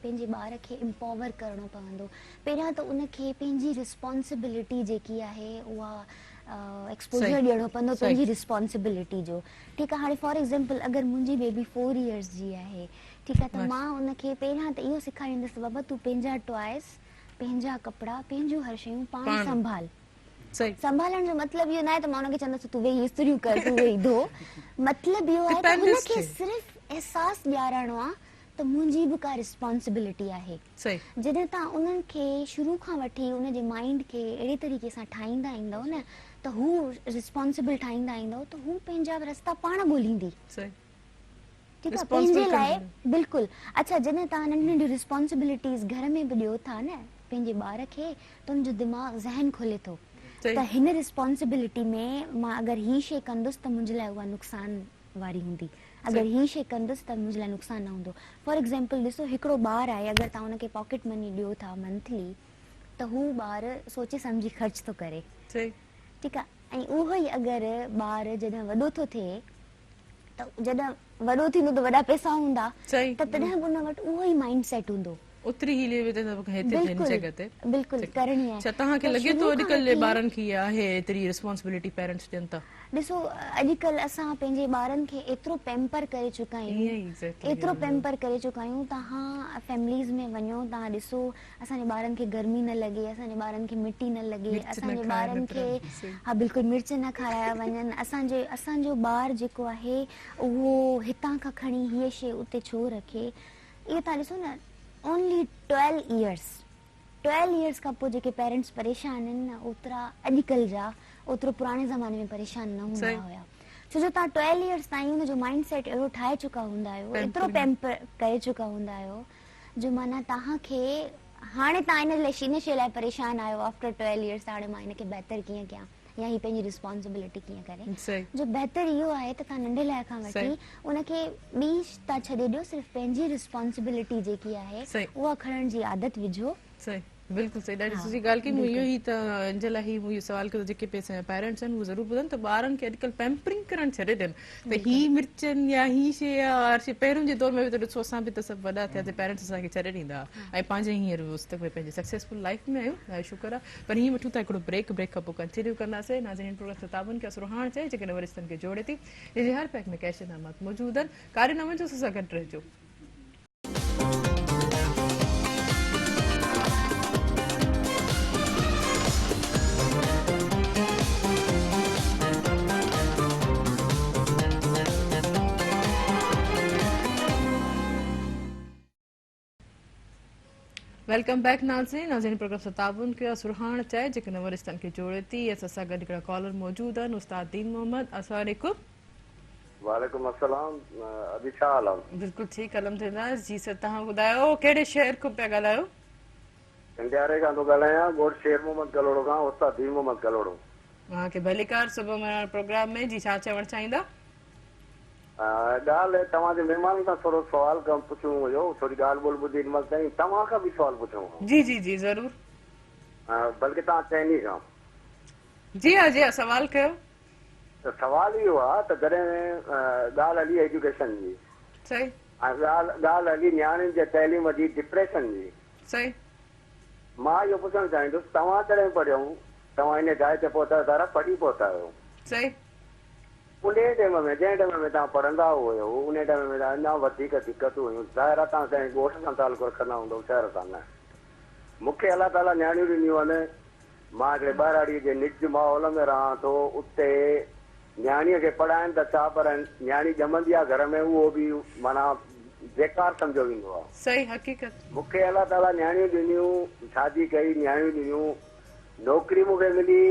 پنهنجي ٻار کي امپاور ڪرڻو پوندو. پهريان ته ان کي پنهنجي رسپانسبلٽي جيڪي آهي اها ايڪسپوزر ڏيڻو پوندو پنهنجي رسپانسبلٽي جو ٺيڪ آهي هاڻي فار ايگزامپل اگر منهنجي بيبي فور ايئرس جي آهي ٺيڪ آهي ته مان ان کي پهريان ته اهو سيکاريندس ته بابا تون پنهنجا ٽوائز پنهنجا ڪپڙا پنهنجون هر شيون پاڻ سنڀال سنڀالڻ جو مطلب اهو ناهي ته مان ان کي چوندس تون ويهي استريون ڪر تون ويهي ڌو مطلب اهو آهي ته هن کي صرف احساس ڏيارڻو آهي ته منهنجي به ڪا رسپانسبلٽي آهي جڏهن توهان انهن کي شروع کان وٺي ان جي مائنڊ کي اهڙي طريقي سان ٺاهيندا ايندؤ نه ته ته هو ريسپانسبل ٺاهيندا ايندؤ ته هو پنهنجا رستا پاڻ ڳوليندي. صحيح. ٺيڪ آ پنهنجي لاء بلڪل. اڇا جڏهن توهان ننڍيون ننڍيون ريسپانسبلٽيز گهر ۾ به ڏيو ٿا نه پنهنجي ٻار کي ته ان جو دماغ ذهن کلي ٿو ته هن ريسپانسبلٽي ۾ مان اگر هي شي ڪندس ته منهنجي لاء اها نقصان واري هوندي اگر هي شي ڪندس ته منهنجي لاء نقصان نه هوندو. فار ايگزامپل ڏسو هڪڙو ٻار آهي اگر توهان ان کي پاڪيٽ مني ڏيو ٿا منٿلي ته هو ٻار سوچي سمجهي خرچ ٿو ڪري. ٺيڪ آ ۽ اهو ئي اگر ٻار جڏهن وڏو ٿو ٿئي ته جڏهن وڏو ٿيندو ته وڏا پئسا هوندا ته تڏهن به ان وٽ اهو ئي مائنڊ سيٽ هوندو. اوتري ئي ليوي ته هتي هن جڳهه تي بلڪل ڪرڻي آهي. ڇا توهان کي لڳي ٿو اڄڪلهه جي ٻارن کي اها آهي ايتري ريسپانسبلٽي پيرنٽس ڏين ٿا؟ ڏسو اڄڪلهه اسان پنهنجي ٻارن کي ايترو پيمپر ڪري چڪا آهيون ايترو پيمپر ڪري چڪا آهيون توهان فيمليز ۾ وڃو توهان ڏسو اسان جي ٻارن کي گرمي نه لڳي اسان جي ٻارن کي مٽي نه لڳي اسان جي ٻارن کي ها بلڪل مرچ نه کارايا وڃن اسان جي اسان جو ٻار جيڪو آهي اهو هتان کان کڻي هيء شي اتي ڇو رکي اهو تان ڏسو نه اونلي 12 ايئرس 12 ايئرس کان پوء جيڪي پيرنٽس پريشان آهن نه اوترا اڄڪلهه جا اوترو پراڻي زماني ۾ پريشان نه هوندا هيا ڇو جو تان 12 ايئرس تائين ان جو مائنڊ سيٽ اهڙو ٺاهي چڪا هوندا آهيو ايترو پيمپر ڪري چڪا هوندا آهيو جو معنيٰ توهان کي هاڻي توهان ان لاء ان شيء لاء پريشان آهيو آفٽر 12 ايئرس ته هاڻي مان هن کي بهتر ڪيئن ڪيان يا هي پنهنجي ريسپانسبلٽي ڪيئن ڪري جو بهتر اهو آهي ته توهان ننڍي لاء کان وٺي ان کي ٻي توهان ڇڏي ڏيو صرف پنهنجي ريسپانسبلٽي جيڪي آهي اها کڻڻ جي عادت وجهو. صحيح بلڪل صحيح ڏاڍي سٺي ڳالهه ڪئي مون اهو ئي ته ان جي لاء هي مون اهو سوال ڪيو ته جيڪي به اسان جا پيرنٽس آهن اهي ضرور ٻڌن ته ٻارن کي اڄڪلهه پيمپرنگ ڪرڻ ڇڏي ڏين ته هي مرچن يا هي شي يا هر شي پهريون جي دور ۾ به ته ڏسو اسان به ته سڀ وڏا ٿياسين پيرنٽس اسان کي ڇڏي ڏيندا هئا ۽ پنهنجي هينئر مستقبل پنهنجي سڪسيسفل لائف ۾ آهيون ڏاڍو شڪر آهي پر هيئن وٺون ٿا هڪڙو بريڪ بريڪ کان پوء ڪنٽينيو ڪنداسين ناظرين هن پروگرام سان تعاون ڪيو سرهاڻ چئي جيڪي نون رشتن کي جوڙي ٿي جنهن جي هر پيڪ ۾ ڪيش انعامات موجود آهن ڪاري نه وڃجو اسان سان گڏ رهجو. Welcome back ناظرين ناظرين پروگرام سان تعاون ڪيو سرهاڻ چائي جيڪي نون رشتن کي جوڙي ٿي اسان سان گڏ هڪڙا ڪالر موجود آهن استاد دين محمد السلام عليڪم. وعليڪم السلام ادي ڇا حال آ. بلڪل ٺيڪ الحمدلله جي سر توهان ٻڌايو ڪهڙي شهر کان پيا ڳالهايو. ڪنڊياري کان ٿو ڳالهايان ڳوٺ شير محمد ڪلهوڙو کان استاد دين محمد ڪلهوڙو. اوهان کي ڀليڪار صبح مهراڻ پروگرام ۾ جي ڇا چوڻ چاهيندا. ڳالهه توهان جي مهمانن کان ٿورو سوال ڪم پڇڻو هيو ٿوري ڳالهه ٻولهه ٻڌي هن مهل تائين توهان کان به سوال پڇڻو هو. جي جي جي ضرور. بلڪه توهان چئني کان. جي ها جي ها سوال ڪيو. ته سوال اهو آ ته جڏهن ڳالهه هلي ايجوڪيشن جي. صحيح. ۽ ڳالهه ڳالهه هلي نياڻين جي تعليم جي ڊپريشن جي. صحيح. مان اهو پڇڻ چاهيندس توهان جڏهن پڙهيو توهان ان جاء تي پهتا آهيو ظاهر آ پڙهي پهتا آهيو. صحيح. انهيء ٽيم ۾ جنهن ٽيم ۾ توهان پڙهندا هيو انهيء ٽيم ۾ اڃا وڌيڪ دقتون هيون ظاهر آ توهان ڪنهن ڳوٺ سان تعلق رکندا هوندؤ شهر سان نه. مون کي الله تعاليٰ نياڻيون ڏنيون آهن مان هڪڙي ٻهراڙيء جي نج ماحول ۾ رهان ٿو، اتي نياڻيء کي پڙهائين ته ڇا پر نياڻي ڄمندي آ گهر ۾ اهو به معنيٰ بيڪار سمجهيو ويندو آ. صحيح حقيقت. مون کي الله تعاليٰ نياڻيون ڏنيون، شادي ڪئي، نياڻيون ڏنيون، نوڪري مون کي ملي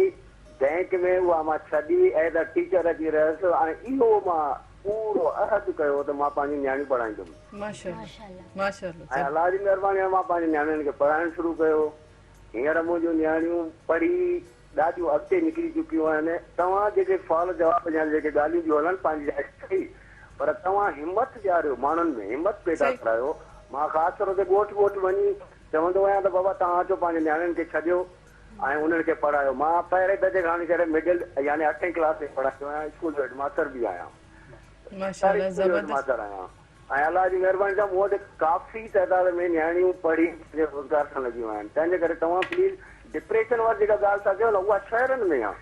بئنڪ ۾ اها مان ڇڏي ايز ا ٽيچر اچي رهيس ۽ اهو مان پورو عهد ڪيو ته مان پنهنجون نياڻيون پڙهائيندم. ماشاءالله ماشاءالله. ۽ الله جي مهرباني سان مان پنهنجي نياڻين کي پڙهائڻ شروع ڪيو. هينئر منهنجون نياڻيون پڙهي ڏاڍيون اڳتي نڪري چڪيون آهن. توهان جيڪي سوال جواب يا جيڪي ڳالهيون ٿيون هلن پنهنجي جاء تي صحيح پر توهان همت ڏياريو ماڻهن ۾ همت پيدا ڪرايو. مان خاص طور تي ڳوٺ ڳوٺ وڃي چوندو آهيان ته بابا توهان اچو پنهنجي نياڻين کي ڇڏيو ۽ انهن کي پڙهايو. مان پهرين درجي کان وٺي ڪري مڊل يعني اٺين ڪلاس تائين پڙهائيندو آهيان اسڪول جو هيڊ ماستر به آهيان. سرڪاري اسڪول جو هيڊ ماستر آهيان. ۽ الله جي مهرباني سان مون وٽ ڪافي تعداد ۾ نياڻيون پڙهي پنهنجي روزگار سان لڳيون آهن تنهن جي ڪري توهان پليز ڊپريشن واري جيڪا ڳالهه ٿا ڪيو نه اها شهرن ۾ آهي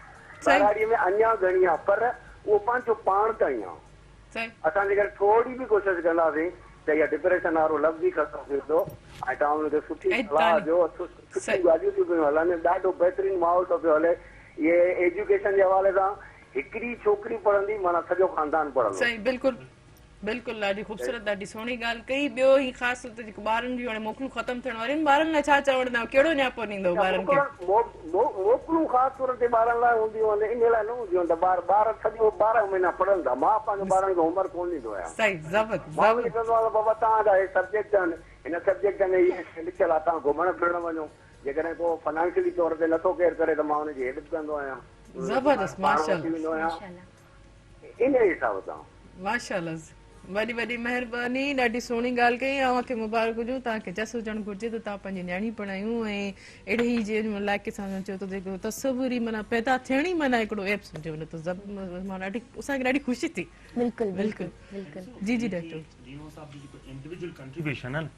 ٻهراڙي ۾ اڃا گهڻي آهي پر اهو پنهنجو پاڻ تائين آهي اسان جيڪڏهن ٿوري به ڪوشش ڪنداسين ته اها ڊپريشن وارو لفظ ئي ختم ٿي ويندو ۽ توهان انهن کي سٺي صلاح ڏيو سٺيون ڳالهيون ٿيون پيون هلن ڏاڍو بهترين ماحول ٿو پيو هلي اهي ايجوڪيشن جي حوالي سان هڪڙي ڇوڪري پڙهندي معنيٰ سڄو خاندان پڙهندو. صحيح بلڪل. بلڪل ڏاڍي خوبصورت ڏاڍي سهڻي ڳالهه ڪئي ٻيو هي خاص طور تي جيڪو ٻارن جون هاڻي موڪلون ختم ٿيڻ واريون آهن ٻارن لاء ڇا چوڻ چاهيو ڪهڙو نياپو ڏيندو ٻارن کي. موڪلون خاص طور تي ٻارن لاء هونديون آهن انهي لاء نه هونديون آهن ته ٻار ٻار سڄو 12 مهينا پڙهن ٿا مان پنهنجي ٻارن کي هوم ورڪ ڪونه ڏيندو آهيان صحيح زبردست مان وري چوندو آهيان ته بابا توهان جا هي سبجيڪٽ آهن هن سبجيڪٽ ۾ هي شيء لکيل آهي توهان گهمڻ ڦرڻ وڃو جيڪڏهن ڪو فنانشلي طور تي نٿو ڪير ڪري ته مان ان جي هيلپ ڪندو آهيان زبردست پاڻ ماشاء وٺي الله ويندو آهيان انهيء حساب سان. ماشاء الله وڏي وڏي مهرباني ڏاڍي سهڻي ڳالهه ڪئي اوهان کي مبارڪ هجون توهان کي جس هجڻ گهرجي ته توهان پنهنجي نياڻي پڙهايون ۽ اهڙي ئي جي علائقي سان چيو ته جيڪو تصور ئي معنيٰ پيدا ٿيڻ ئي معنيٰ هڪڙو عيب سمجهيو وڃي ٿو مان ڏاڍي اسان کي ڏاڍي خوشي ٿي بلڪل بلڪل بلڪل جي جي ڊاڪٽر ڊينو صاحب جو جيڪو انڊيويجوئل ڪنٽريبيوشن آهي نه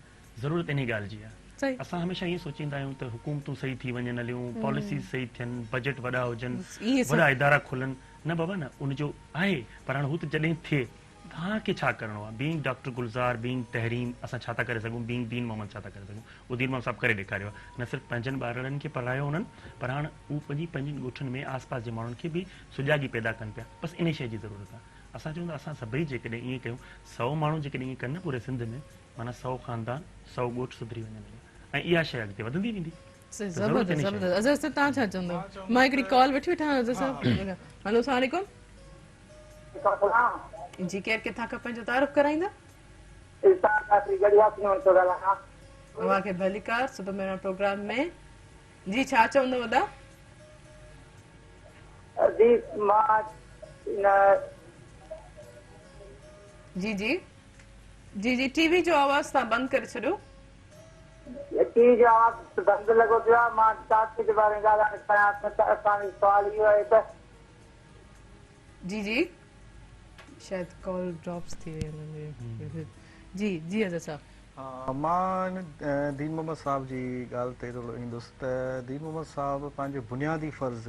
ضرورت انهي ڳالهه جي آهي اسان هميشه ائين سوچيندا آهيون ته حڪومتون صحيح ٿي وڃن هليون پاليسيز صحيح ٿين بجيٽ وڏا هجن وڏا ادارا کلن نه بابا نه ان جو آهي پر هاڻ هو ته جڏهن ٿئي توهان کي ڇا ڪرڻو آهي بينگ ڊاڪٽر گلزار بينگ تحريم اسان ڇا ٿا ڪري سگهون بينگ دين محمد ڇا ٿا ڪري سگهون اهو دين محمد صاحب ڪري ڏيکاريو آهي نه صرف پنهنجن ٻارڙن کي پڙهايو انهن پر هاڻ هو پنهنجي پنهنجن ڳوٺن ۾ آس پاس جي ماڻهن کي به سجاڳي پيدا ڪن پيا بس انهي شيء جي ضرورت آهي اسان چئون ته اسان سڀئي جيڪڏهن ائين ڪيون 100 ماڻهو جيڪڏهن ائين ڪن نه پوري سنڌ ۾ معنيٰ 100 خاندان 100 ڳوٺ سڌري وڃن ۽ اها شيء اڳتي وڌندي ويندي. زبردست زبردست اظهر صاحب توهان ڇا چوندو مان هڪڙي ڪال وٺي وٺان اظهر صاحب هلو السلام عليڪم جي ڪير ڪٿان کان پنهنجو تعارف ڪرائيندا الطاف قادري ڳڙهي هاسني مان ٿو ڳالهايان اوهان کي ڀليڪار صبح مهراڻ پروگرام ۾ جي ڇا چوندو ادا جي مان ان جي جي جي جي ٽي وي جو آواز تان بند ڪري ڇڏيو ٽي وي جو آواز بند لڳو پيو آهي مان ٽاپڪ جي باري ۾ ڳالهائڻ چاهيان ٿو ته اسان جو سوال اهو آهي ته. جي جي شايد ڪال ڊراپس ٿي وئي انهن جي جي جي اظهر صاحب. ها مان دين محمد صاحب جي ڳالهه تي ٿورو ايندس ته دين محمد صاحب پنهنجو بنيادي فرض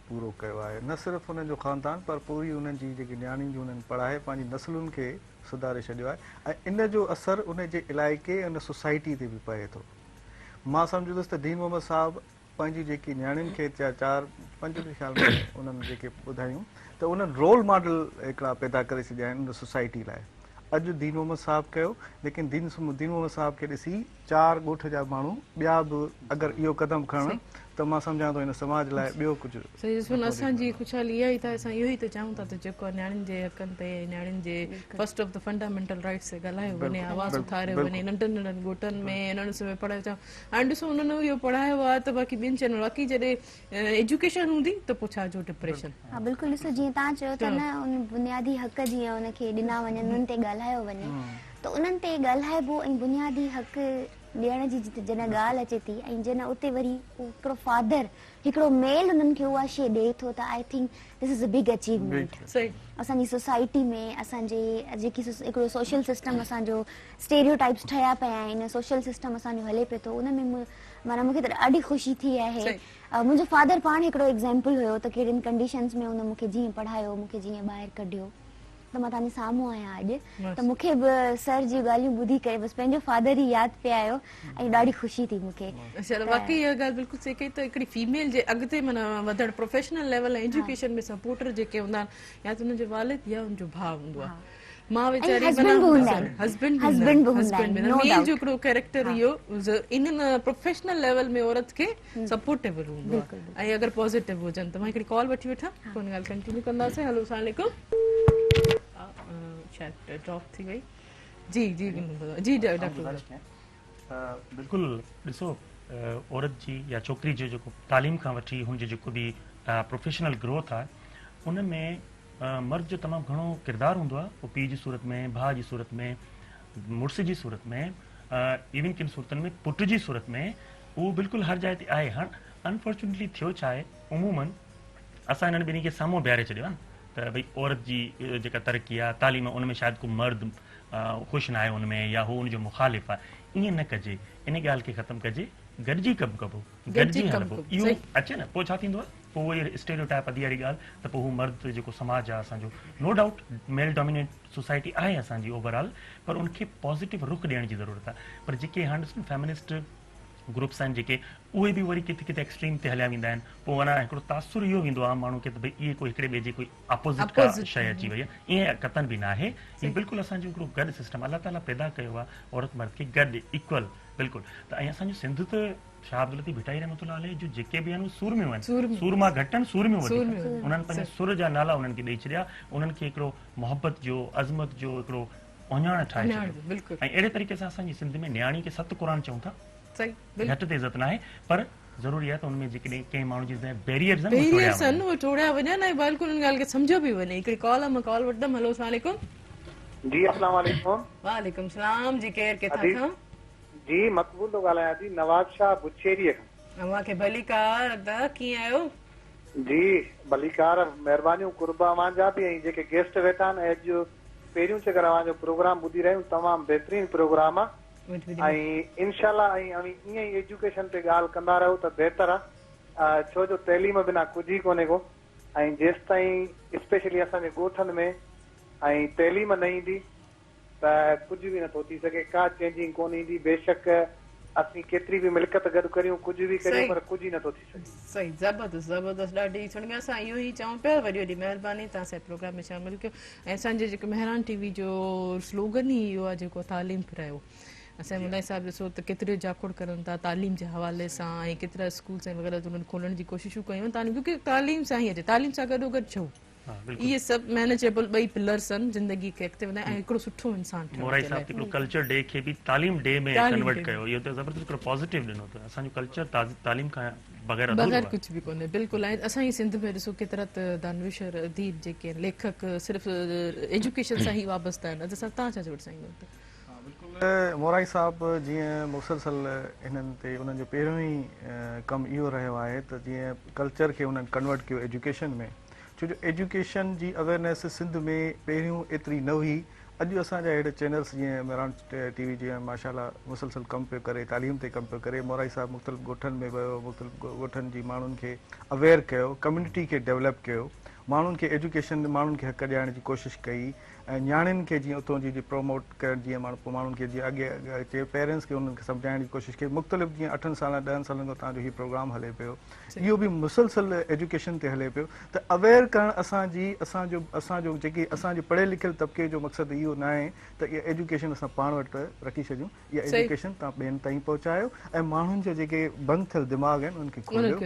پورو ڪيو آهي نه صرف انهن جو خاندان پر پوري انهن جي جيڪي نياڻين جون انهن پڙهائي پنهنجي نسلن کي سڌاري ڇڏيو آهي ۽ ان جو اثر ان جي علائقي ۽ ان سوسائٽي تي به پئي ٿو. مان سمجهندس ته دين محمد صاحب پنهنجي جيڪي نياڻين کي چا چار پنج منهنجي خيال ۾ انهن جيڪي ٻڌايون ته انهن رول ماڊل هڪڙا پيدا ڪري ڇڏيا آهن ان سوسائٽي لاء. اڄ دين محمد صاحب ڪيو ليڪن دين دين محمد صاحب کي ڏسي چار ڳوٺ جا ماڻهو ٻيا به اگر اهو قدم کڻن ته مان سمجهان ٿو هن سماج لاء ٻيو ڪجهه صحيح ڏسو نه اسان جي خوشحالي اها ئي ته اسان اهو ئي ته چاهيون ٿا ته جيڪو آهي نياڻين جي حقن تي ۽ نياڻين جي first of the fundamental rights تي ڳالهايو وڃي آواز اٿاريو وڃي ننڍن ننڍن ڳوٺن ۾ انهن ۾ پڙهايو چاهيون هاڻي ڏسو انهن اهو پڙهايو آهي ته باقي ٻين شين ۾ باقي جڏهن ايجوڪيشن هوندي ته پوء ڇا جو ڊپريشن. ها بلڪل ڏسو جيئن توهان چيو ٿا نه ان بنيادي حق جيئن ان کي ڏنا وڃن انهن تي ڳالهايو وڃي ته انهن تي ڳالهائبو ۽ بنيادي حق ڏيڻ جي جڏهن ڳالهه اچي ٿي ۽ جڏهن اتي وري هڪڙو فادر هڪڙو ميل انهن کي اها شيء ڏئي ٿو ته I think this is a big achievement اسان جي سوسائٽي ۾ اسان جي جيڪي هڪڙو سوشل سسٽم اسان جو اسٽيريو ٽائپس ٺهيا پيا آهن سوشل سسٽم اسان جو هلي پيو ٿو ان ۾ معنيٰ مون کي ته ڏاڍي خوشي ٿي آهي منهنجو فادر پاڻ هڪڙو ايگزامپل هيو ته ڪهڙين ڪنڊيشنز ۾ ان مون کي جيئن پڙهايو مون کي جيئن ٻاهر ڪڍيو ته مان توهان جي سامهون آهيان اڄ ته مون کي به سر جون ڳالهيون ٻڌي ڪري بس پنهنجو فادر ئي ياد پئي آيو ۽ ڏاڍي خوشي ٿي مون کي. چلو واقعي اها ڳالهه بلڪل صحيح ڪئي ته هڪڙي فيميل جي اڳتي معنيٰ وڌڻ پروفيشنل ليول ۽ ايجوڪيشن ۾ سپورٽر جيڪي هوندا آهن يا ته انهن جو والد يا ان جو ڀاء هوندو آهي مان ويچاري معنيٰ هسبنڊ به هوندا آهن ميل جو هڪڙو ڪيريڪٽر اهو ان پروفيشنل ليول ۾ عورت کي سپورٽيبل هوندو آهي ۽ اگر پازيٽو هجن ته مان هڪڙي ڪال وٺي وٺان پوء ان ڳالهه ڪنٽينيو ڪنداسين هلو السلام عليڪم شايد ڊراپ ٿي وئي جي جي جي ڊاڪٽر بلڪل ڏسو عورت جي يا ڇوڪري جو جيڪو تعليم کان وٺي هن جو جيڪو به پروفيشنل گروٿ آهي ان ۾ مرد جو تمام گهڻو ڪردار هوندو آهي اهو پيء جي صورت ۾ ڀاء جي صورت ۾ مڙس جي صورت ۾ ايون ڪن صورتن ۾ پٽ جي صورت ۾ اهو بلڪل هر جاء تي آهي هاڻ انفارچونيٽلي ٿيو ڇا آهي عمومن اسان انهن ٻنهي کي سامهون بيهاري ڇڏيو آهي ته ڀئي عورت جي جيڪا ترقي آهي تعليم آهي ان ۾ شايد ڪو مرد خوش ناهي ان ۾ يا هو ان جو مخالف آهي ائين نه ڪجي ان ڳالهه کي ختم ڪجي گڏجي ڪم ڪبو گڏجي هلبو اهو اچي نه پوء ڇا ٿيندو آهي پوء اهو ئي اسٽيريو ٽائپ ادي واري ڳالهه ته پوء هو مرد جيڪو سماج آهي اسان جو no doubt male dominate society آهي اسان جي اوور آل پر ان کي پازيٽو رخ ڏيڻ جي ضرورت آهي پر جيڪي هاڻ ڏس نه فيمنسٽ گروپس آهن جيڪي اهي به وري ڪٿي ڪٿي ايڪسٽريم تي هليا ويندا آهن پوء معنيٰ هڪڙو تاثر اهو ويندو عام ماڻهو کي ته ڀئي اهي ڪوئي هڪڙي ٻئي جي ڪوئي اپوزٽ ڪا شيء اچي وئي آهي ائين قطعن به ناهي هي بلڪل اسان جو هڪڙو گڏ سسٽم الله تعاليٰ پيدا ڪيو آهي عورت مرد کي گڏ ايڪول بلڪل ته ۽ اسان جو سنڌ ته شاهه عبداللطيف ڀٽائي رحمة الله عليه جو جيڪي به آهن اهي سورميون آهن سورما گهٽ آهن سورميون وڌيڪ آهن انهن پنهنجي سر جا نالا انهن کي ڏئي ڇڏيا انهن کي هڪڙو محبت جو عظمت جو هڪڙو اهڃاڻ ٺاهي ڇڏيو ۽ اهڙي طريقي سان اسان جي سنڌ ۾ نياڻي کي ست قرآن چئون ٿا گهٽ تي عزت ناهي پر ضروري آهي ته ان ۾ جيڪڏهن ڪنهن ماڻهو جي بيريئرز آهن بيريئرز آهن اهي ٽوڙيا وڃن ۽ بلڪل ان ڳالهه کي سمجهيو به وڃي. هڪڙي ڪال آهي مان ڪال وٺندم هلو اسلام عليڪم. جي اسلام عليڪم. وعليڪم سلام جي ڪير ڪٿان کان. جي مقبول ٿو ڳالهايان جي نوابشاهه بڇيريء کان. اوهان کي ڀليڪار ادا ڪيئن آهيو. جي ڀليڪار مهربانيون قرب اوهان جا به ۽ جيڪي گيسٽ ويٺا آهن ۽ اڄ پهريون چڪر اوهان جو پروگرام ٻڌي رهيا آهيون تمام بهترين پروگرام آ ۽ انشاء الله ۽ اوهين ائين ئي ايجوڪيشن تي ڳالهه ڪندا رهو ته بهتر آ ڇو جو تعليم بنا ڪجهه ئي ڪونهي ڪو ۽ جيستائين اسپيشلي اسان جي ڳوٺن ۾ ۽ تعليم نه ايندي ته ڪجهه به نٿو ٿي سگهي، ڪا چينجنگ ڪونه ايندي، بيشڪ اسين ڪيتري به ملڪيت گڏ ڪريون، ڪجهه به ڪريون پر ڪجهه ئي نٿو ٿي سگهي. صحيح زبردست زبردست ڏاڍي سهڻي ڳالهه اسان اهو ئي چئون پيا وڏي وڏي مهرباني توهان اسان جي پروگرام ۾ شامل ڪيو ۽ اسان جي جيڪو مهراڻ ٽي وي جو سلوگن ئي اهو آهي جيڪو تعليم پرايو اسان جي مولائي صاحب ڏسو ته ڪيتري جاکوڙ ڪرن ٿا تعليم جي حوالي سان ۽ ڪيترا اسڪولس ۽ وغيره انهن کولڻ جي ڪوششون ڪيون آهن تعليم ڪيونڪه تعليم سان ئي اچي تعليم سان گڏو گڏ ڇو اهي سڀ مينيجيبل ٻئي پلرس آهن زندگي کي اڳتي وڌائڻ ۽ هڪڙو سٺو انسان ٺهڻ مورائي صاحب هڪڙو ڪلچر ڊي کي به تعليم ڊي ۾ ڪنورٽ ڪيو اهو ته زبردست هڪڙو پازيٽو ڏنو ته اسان جو ڪلچر تعليم کان بغير اڌورو بغير ڪجهه به ڪونهي بلڪل ۽ اسان جي سنڌ ۾ ڏسو ڪيترا ته دانشور اديب جيڪي آهن ليکڪ صرف ايجوڪيشن سان ئي وابسته آهن ادا صاحب تان ڇا چوڻ چاهيندو ته ها بلڪل مورائي صاحب جيئن مسلسل انهن تي انهن جو پهريون ئي ڪم اهو رهيو آهي ته جيئن ڪلچر کي انهن ڪنورٽ ڪيو ايجوڪيشن ۾ ڇو جو ايجوڪيشن جي اويرنيس سنڌ ۾ پهريون ايتري نه هئي اڄ اسان جا اهڙي چينلس جيئن مهراڻ ٽي وي جيئن ماشاء الله مسلسل ڪم پيو ڪري تعليم تي ڪم پيو ڪري مورائي صاحب مختلف ڳوٺن ۾ ويو مختلف ڳوٺن جي ماڻهن کي اويئر ڪيو ڪميونٽي کي ڊيولپ ڪيو ماڻهن کي ايجوڪيشن ماڻهن کي حق ڏيارڻ جي ڪوشش ڪئي ۽ نياڻين کي جيئن اتون جي پروموٽ ڪرڻ جيئن ماڻهن کي جيئن اڳي اچي پيرنٽس کي انهن کي سمجهائڻ جي ڪوشش ڪئي مختلف جيئن اٺن سالن ڏهن سالن کان تان جو هي پروگرام هلي پيو اهو به مسلسل ايجوڪيشن تي هلي پيو ته اويئر ڪرڻ اسان جي اسان جو اسان جو جيڪي اسان جي پڙهيل لکيل طبقي جو مقصد اهو ناهي ته اها ايجوڪيشن اسان پاڻ وٽ رکي ڇڏيون اها ايجوڪيشن تان ٻين تائين پهچايو ۽ ماڻهن جا جيڪي بند ٿيل دماغ آهن انهن کي کوليو.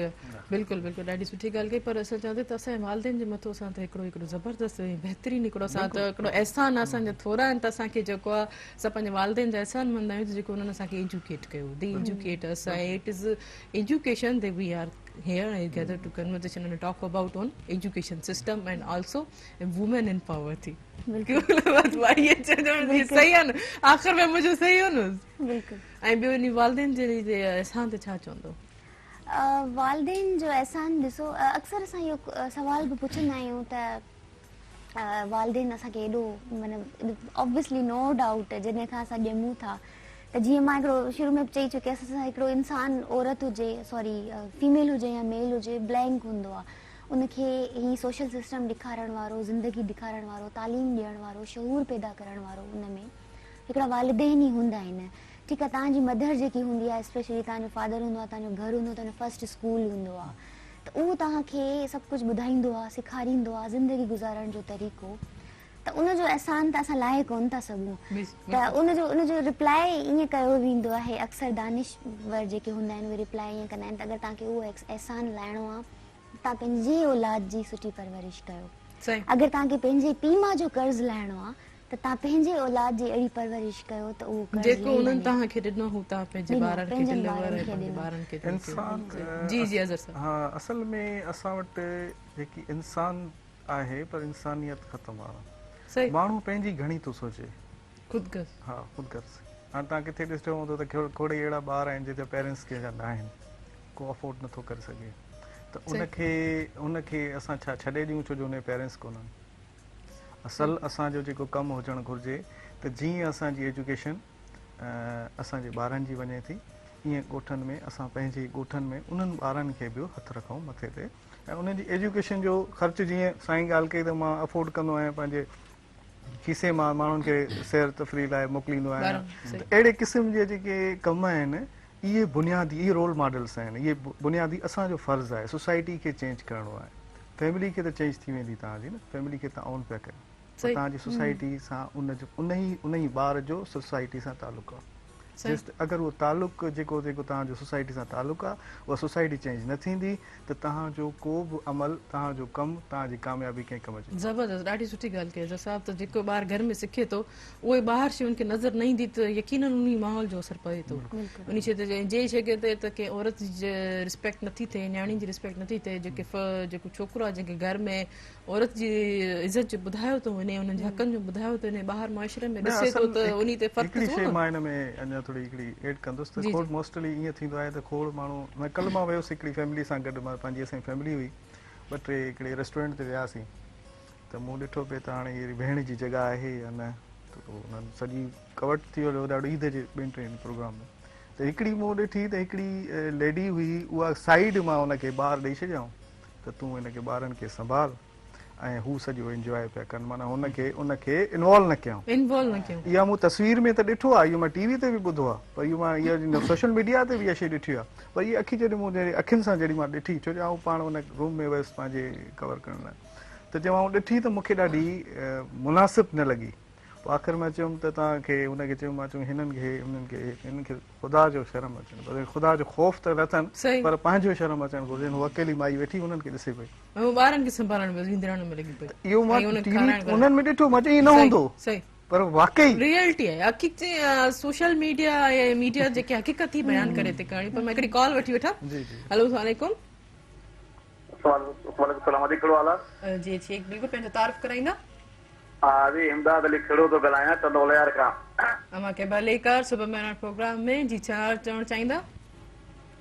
بلڪل بلڪل ڏاڍي سٺي ڳالهه ڪئي پر اسان چوان ٿي ته اسان جي والدين جي مٿو اسان ته هڪڙو هڪڙو زبردست ۽ بهترين هڪڙو اسان ته هڪڙو احسان آهي اسان جا ٿورا آهن ته اسان کي جيڪو آهي اسان پنهنجي والدين جا احسان مند آهيون ته جيڪو انهن اسان کي ايجوڪيٽ ڪيو the educate us ۽ it is education the we are here and gather to conversation and talk about on education system and also women in poverty صحيح آهي نه آخر ۾ منهنجو صحيح هو نه بلڪل ۽ ٻيو انهي والدين جي احسان تي ڇا چوندو والدين جو احسان ڏسو اڪثر اسان اهو سوال به پڇندا آهيون ته والدين اسان کي ايڏو معنيٰ آبويسلي نو ڊائوٽ جڏهن کان اسان ڄمون ٿا ته جيئن مان هڪڙو شروع ۾ به چئي چڪي هيس اسان هڪڙو انسان عورت هجي سوري فيميل هجي يا ميل هجي بلينڪ هوندو آهي ان کي هي سوشل سسٽم ڏيکارڻ وارو زندگي ڏيکارڻ وارو تعليم ڏيڻ وارو شعور پيدا ڪرڻ وارو ان ۾ هڪڙا والدين ئي هوندا آهن ٺيڪ آهي توهان جي مدر جيڪي هوندي آهي اسپيشلي توهان جو فادر هوندو آهي توهان جو گهر هوندو آهي توهان جو فرسٽ اسڪول هوندو آهي ته اهو توهان کي سڀ ڪجهه ٻڌائيندو آهي سيکاريندو آهي زندگي گذارڻ جو طريقو ته ان جو احسان ته اسان لاهي ڪونه ٿا سگهون ته ان جو ان جو رپلائي ائين ڪيو ويندو آهي اڪثر دانشور جيڪي هوندا آهن اهي رپلائي ائين ڪندا آهن ته اگر توهان کي اهو احسان لاهڻو آهي ته توهان پنهنجي اولاد جي سٺي پرورش ڪيو اگر توهان کي پنهنجي پيء ماء جو قرض لاهڻو آهي ته توهان پنهنجي اولاد جي اهڙي پرورش ڪيو ته اهو قرض جيڪو لهي انهن وڃي. توهان کي ڏنو هو توهان پنهنجي ڏنو، ٻارن کي پنهنجن ڊليور ٻارن ۽ کي پنهنجي ڏنو. ٻارن کي ڏنو انسان جي جي اظهر صاحب. ها اصل ۾ اسان وٽ جيڪي انسان آهي پر انسانيت ختم آ صحيح. ماڻهو پنهنجي گهڻي ٿو سوچي. خود غرض. ها خود غرض هاڻ توهان ڪٿي ڏسيو هوندو ته کوڙ ئي اهڙا ٻار آهن جن جا پيرنٽس ڪنهن جا ناهن ڪو افورڊ نٿو ڪري سگهي ته ان کي ان کي اسان ڇا ڇڏي ڏيون ڇو جو ان جا پيرنٽس ڪونهن. اصل اسان جو جيڪو ڪم هجڻ گهرجي ته جيئن اسان جي ايجوڪيشن اسان جي ٻارن جي وڃي ٿي ايئن ڳوٺن ۾ اسان پنهنجي ڳوٺن ۾ انهن ٻارن کي به هٿ رکون مٿي تي ۽ انهن جي ايجوڪيشن جو خرچ جيئن سائين ڳالهه ڪئي ته مان افورڊ ڪندو آهيان پنهنجي کيسي مان ماڻهن کي سير تفريح لاء موڪليندو آهيان ته اهڙي قسم جي جيڪي ڪم آهن. اهي بنيادي اهي رول ماڊلس آهن اهي بنيادي اسان جو فرض آهي سوسائٽي کي چينج ڪرڻو آهي فيملي کي ته چينج ٿي ويندي توهان جي نه فيملي کي توهان اون پيا ڪريو پر توهان جي سوسائٽي سان ان جو انهي انهي ٻار جو سوسائٽي سان تعلق آهي جيست اگر اهو تعلق جيڪو جيڪو توهان جو سوسائٽي سان تعلق آهي اها سوسائٽي چينج نه ٿيندي ته توهان جو ڪو به عمل توهان جو ڪم توهان جي ڪاميابي ڪنهن ڪم جي. زبردست ڏاڍي سٺي ڳالهه ڪئي اظهر صاحب ته جيڪو ٻار گهر ۾ سکي ٿو اهو ئي ٻاهر شيون کي نظر نه ايندي ته يقينن انهي ماحول جو اثر پوي ٿو انهي شي تي جنهن شي تي ته ڪنهن عورت جي ريسپيڪٽ نٿي ٿئي نياڻين جي ريسپيڪٽ نٿي ٿئي جيڪي جيڪو ڇوڪرو آهي جنهن کي گهر ۾ عورت جي عزت جو ٻڌايو ٿو وڃي انهن جي حقن جو ٻڌايو ٿو وڃي ٻاهر معاشري ۾ ڏسي ٿو ته انهي تي فرق هڪڙي شي مان ان ۾ اڃا ٿوري هڪڙي ايڊ ڪندس ته کوڙ موسٽلي ائين ٿيندو آهي ته کوڙ ماڻهو مان ڪلهه مان ويس هڪڙي فيملي سان گڏ مان پنهنجي اسان جي فيملي هئي ٻه ٽي هڪڙي ريسٽورنٽ تي وياسين ته مون ڏٺو پئي ته هاڻي هي ڀيڻ جي جڳهه آهي يا نه ته پوء انهن سڄي ڪوٽ ٿي ويو ڏاڍو عيد جي ٻن ٽن پروگرام ۾ ته هڪڙي مون ڏٺي ته هڪڙي ليڊي هئي اها سائيڊ مان ان کي ٻار ڏئي ڇڏيائون ته تون هن کي ٻارن کي سنڀال ۽ هو سڄو انجواء پيا ڪن معنيٰ هن کي ان کي انوالو نه ڪيائون. انوالو نه ڪيائون. اها مون تصوير ۾ ته ڏٺو آهي اهو مان ٽي وي تي به ٻڌو آهي پر اهو مان اها سوشل ميڊيا تي به اها شيء ڏٺي آهي پر اها اکي جڏهن مون جڏهن اکين سان جڏهن مان ڏٺي ڇو جو آئون پاڻ ان روم ۾ ويس پنهنجي ڪور ڪرڻ لاء ته جڏهن آئون ڏٺي ته مون کي ڏاڍي مناسب نه لڳي پوء آخر ۾ چيم ته توهان کي هن کي چيم مان چيم هنن کي هنن کي هنن کي خدا جو شرم اچڻ گهرجي خدا جو خوف ته نه اٿن پر پنهنجو شرم اچڻ گهرجي هو اڪيلي مائي ويٺي هنن کي ڏسي پئي. هو ٻارن کي سنڀالڻ ۾ ويندراڻ ۾ لڳي پئي. اهو مان ٽي وي انهن ۾ ڏٺو مان چيو ائين نه هوندو پر واقعي ريئلٽي آهي حقيقت سوشل ميڊيا ۽ ميڊيا جيڪي حقيقت ٿي بيان ڪري ٿي ڪهاڻي پر مان هڪڙي ڪال وٺي وٺان هلو السلام عليڪم. وعليڪم السلام علي ڪهڙو حال آ. جي ٺيڪ بلڪل پنهنجو تعارف ڪرائيندا. ها جي امداد علي کهڙو ٿو ڳالهايان ٽنڊو الهيار کان. اوهان کي ڀليڪار صبح مهراڻ پروگرام ۾ جي ڇا چوڻ چاهيندا.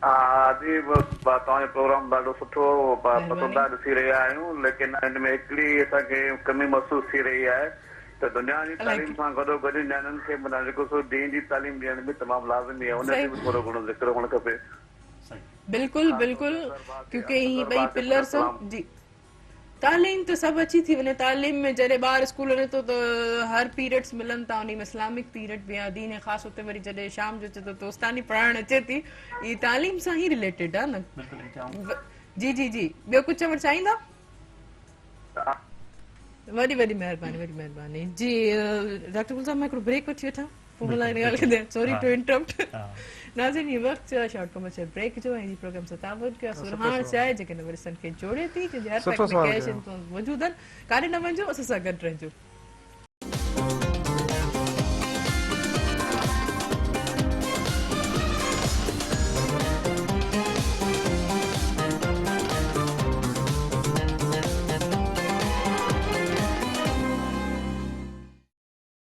ها جي توهان جو پروگرام ڏاڍو سٺو پسند آهي ڏسي رهيا آهيون ليڪن هن ۾ هڪڙي اسان کي ڪمي محسوس ٿي رهي آهي ته دنيا جي تعليم سان گڏو گڏ نياڻين کي معنيٰ جيڪو سو دين جي تعليم ڏيڻ به تمام لازمي آهي ان تي به ٿورو گهڻو ذڪر هئڻ کپي. بلڪل بلڪل ڪيونڪه هي ٻئي پلرس جي تعليم ته سڀ اچي ٿي وڃي تعليم ۾ جڏهن ٻار اسڪول وڃي ٿو ته هر پيريڊس ملن ٿا انهي ۾ اسلامڪ پيريڊ به آهي دين خاص اتي وري جڏهن شام جو اچي ٿو ته استاني پڙهائڻ اچي ٿي هي تعليم سان ئي رليٽيڊ آهي نه جي جي جي ٻيو ڪجهه چوڻ چاهيندا وڏي وڏي مهرباني وڏي مهرباني جي ڊاڪٽر گل صاحب مان هڪڙو بريڪ وٺي وٺان پوء ڀلا ان ڳالهه ڪندي سوري ٽو انٽرپٽ ناظرين هي وقت ٿيو آهي شارٽ ڪمرشل بريڪ جو ۽ هي پروگرام سان تعاون ڪيو آهي سرهاڻ چاء جيڪي نورستان کي جوڙي ٿي جنهن جي هر پيڪ ۾ ڪيش ۽ موجود آهن ڪاڏي نه وڃجو اسان سان گڏ رهجو.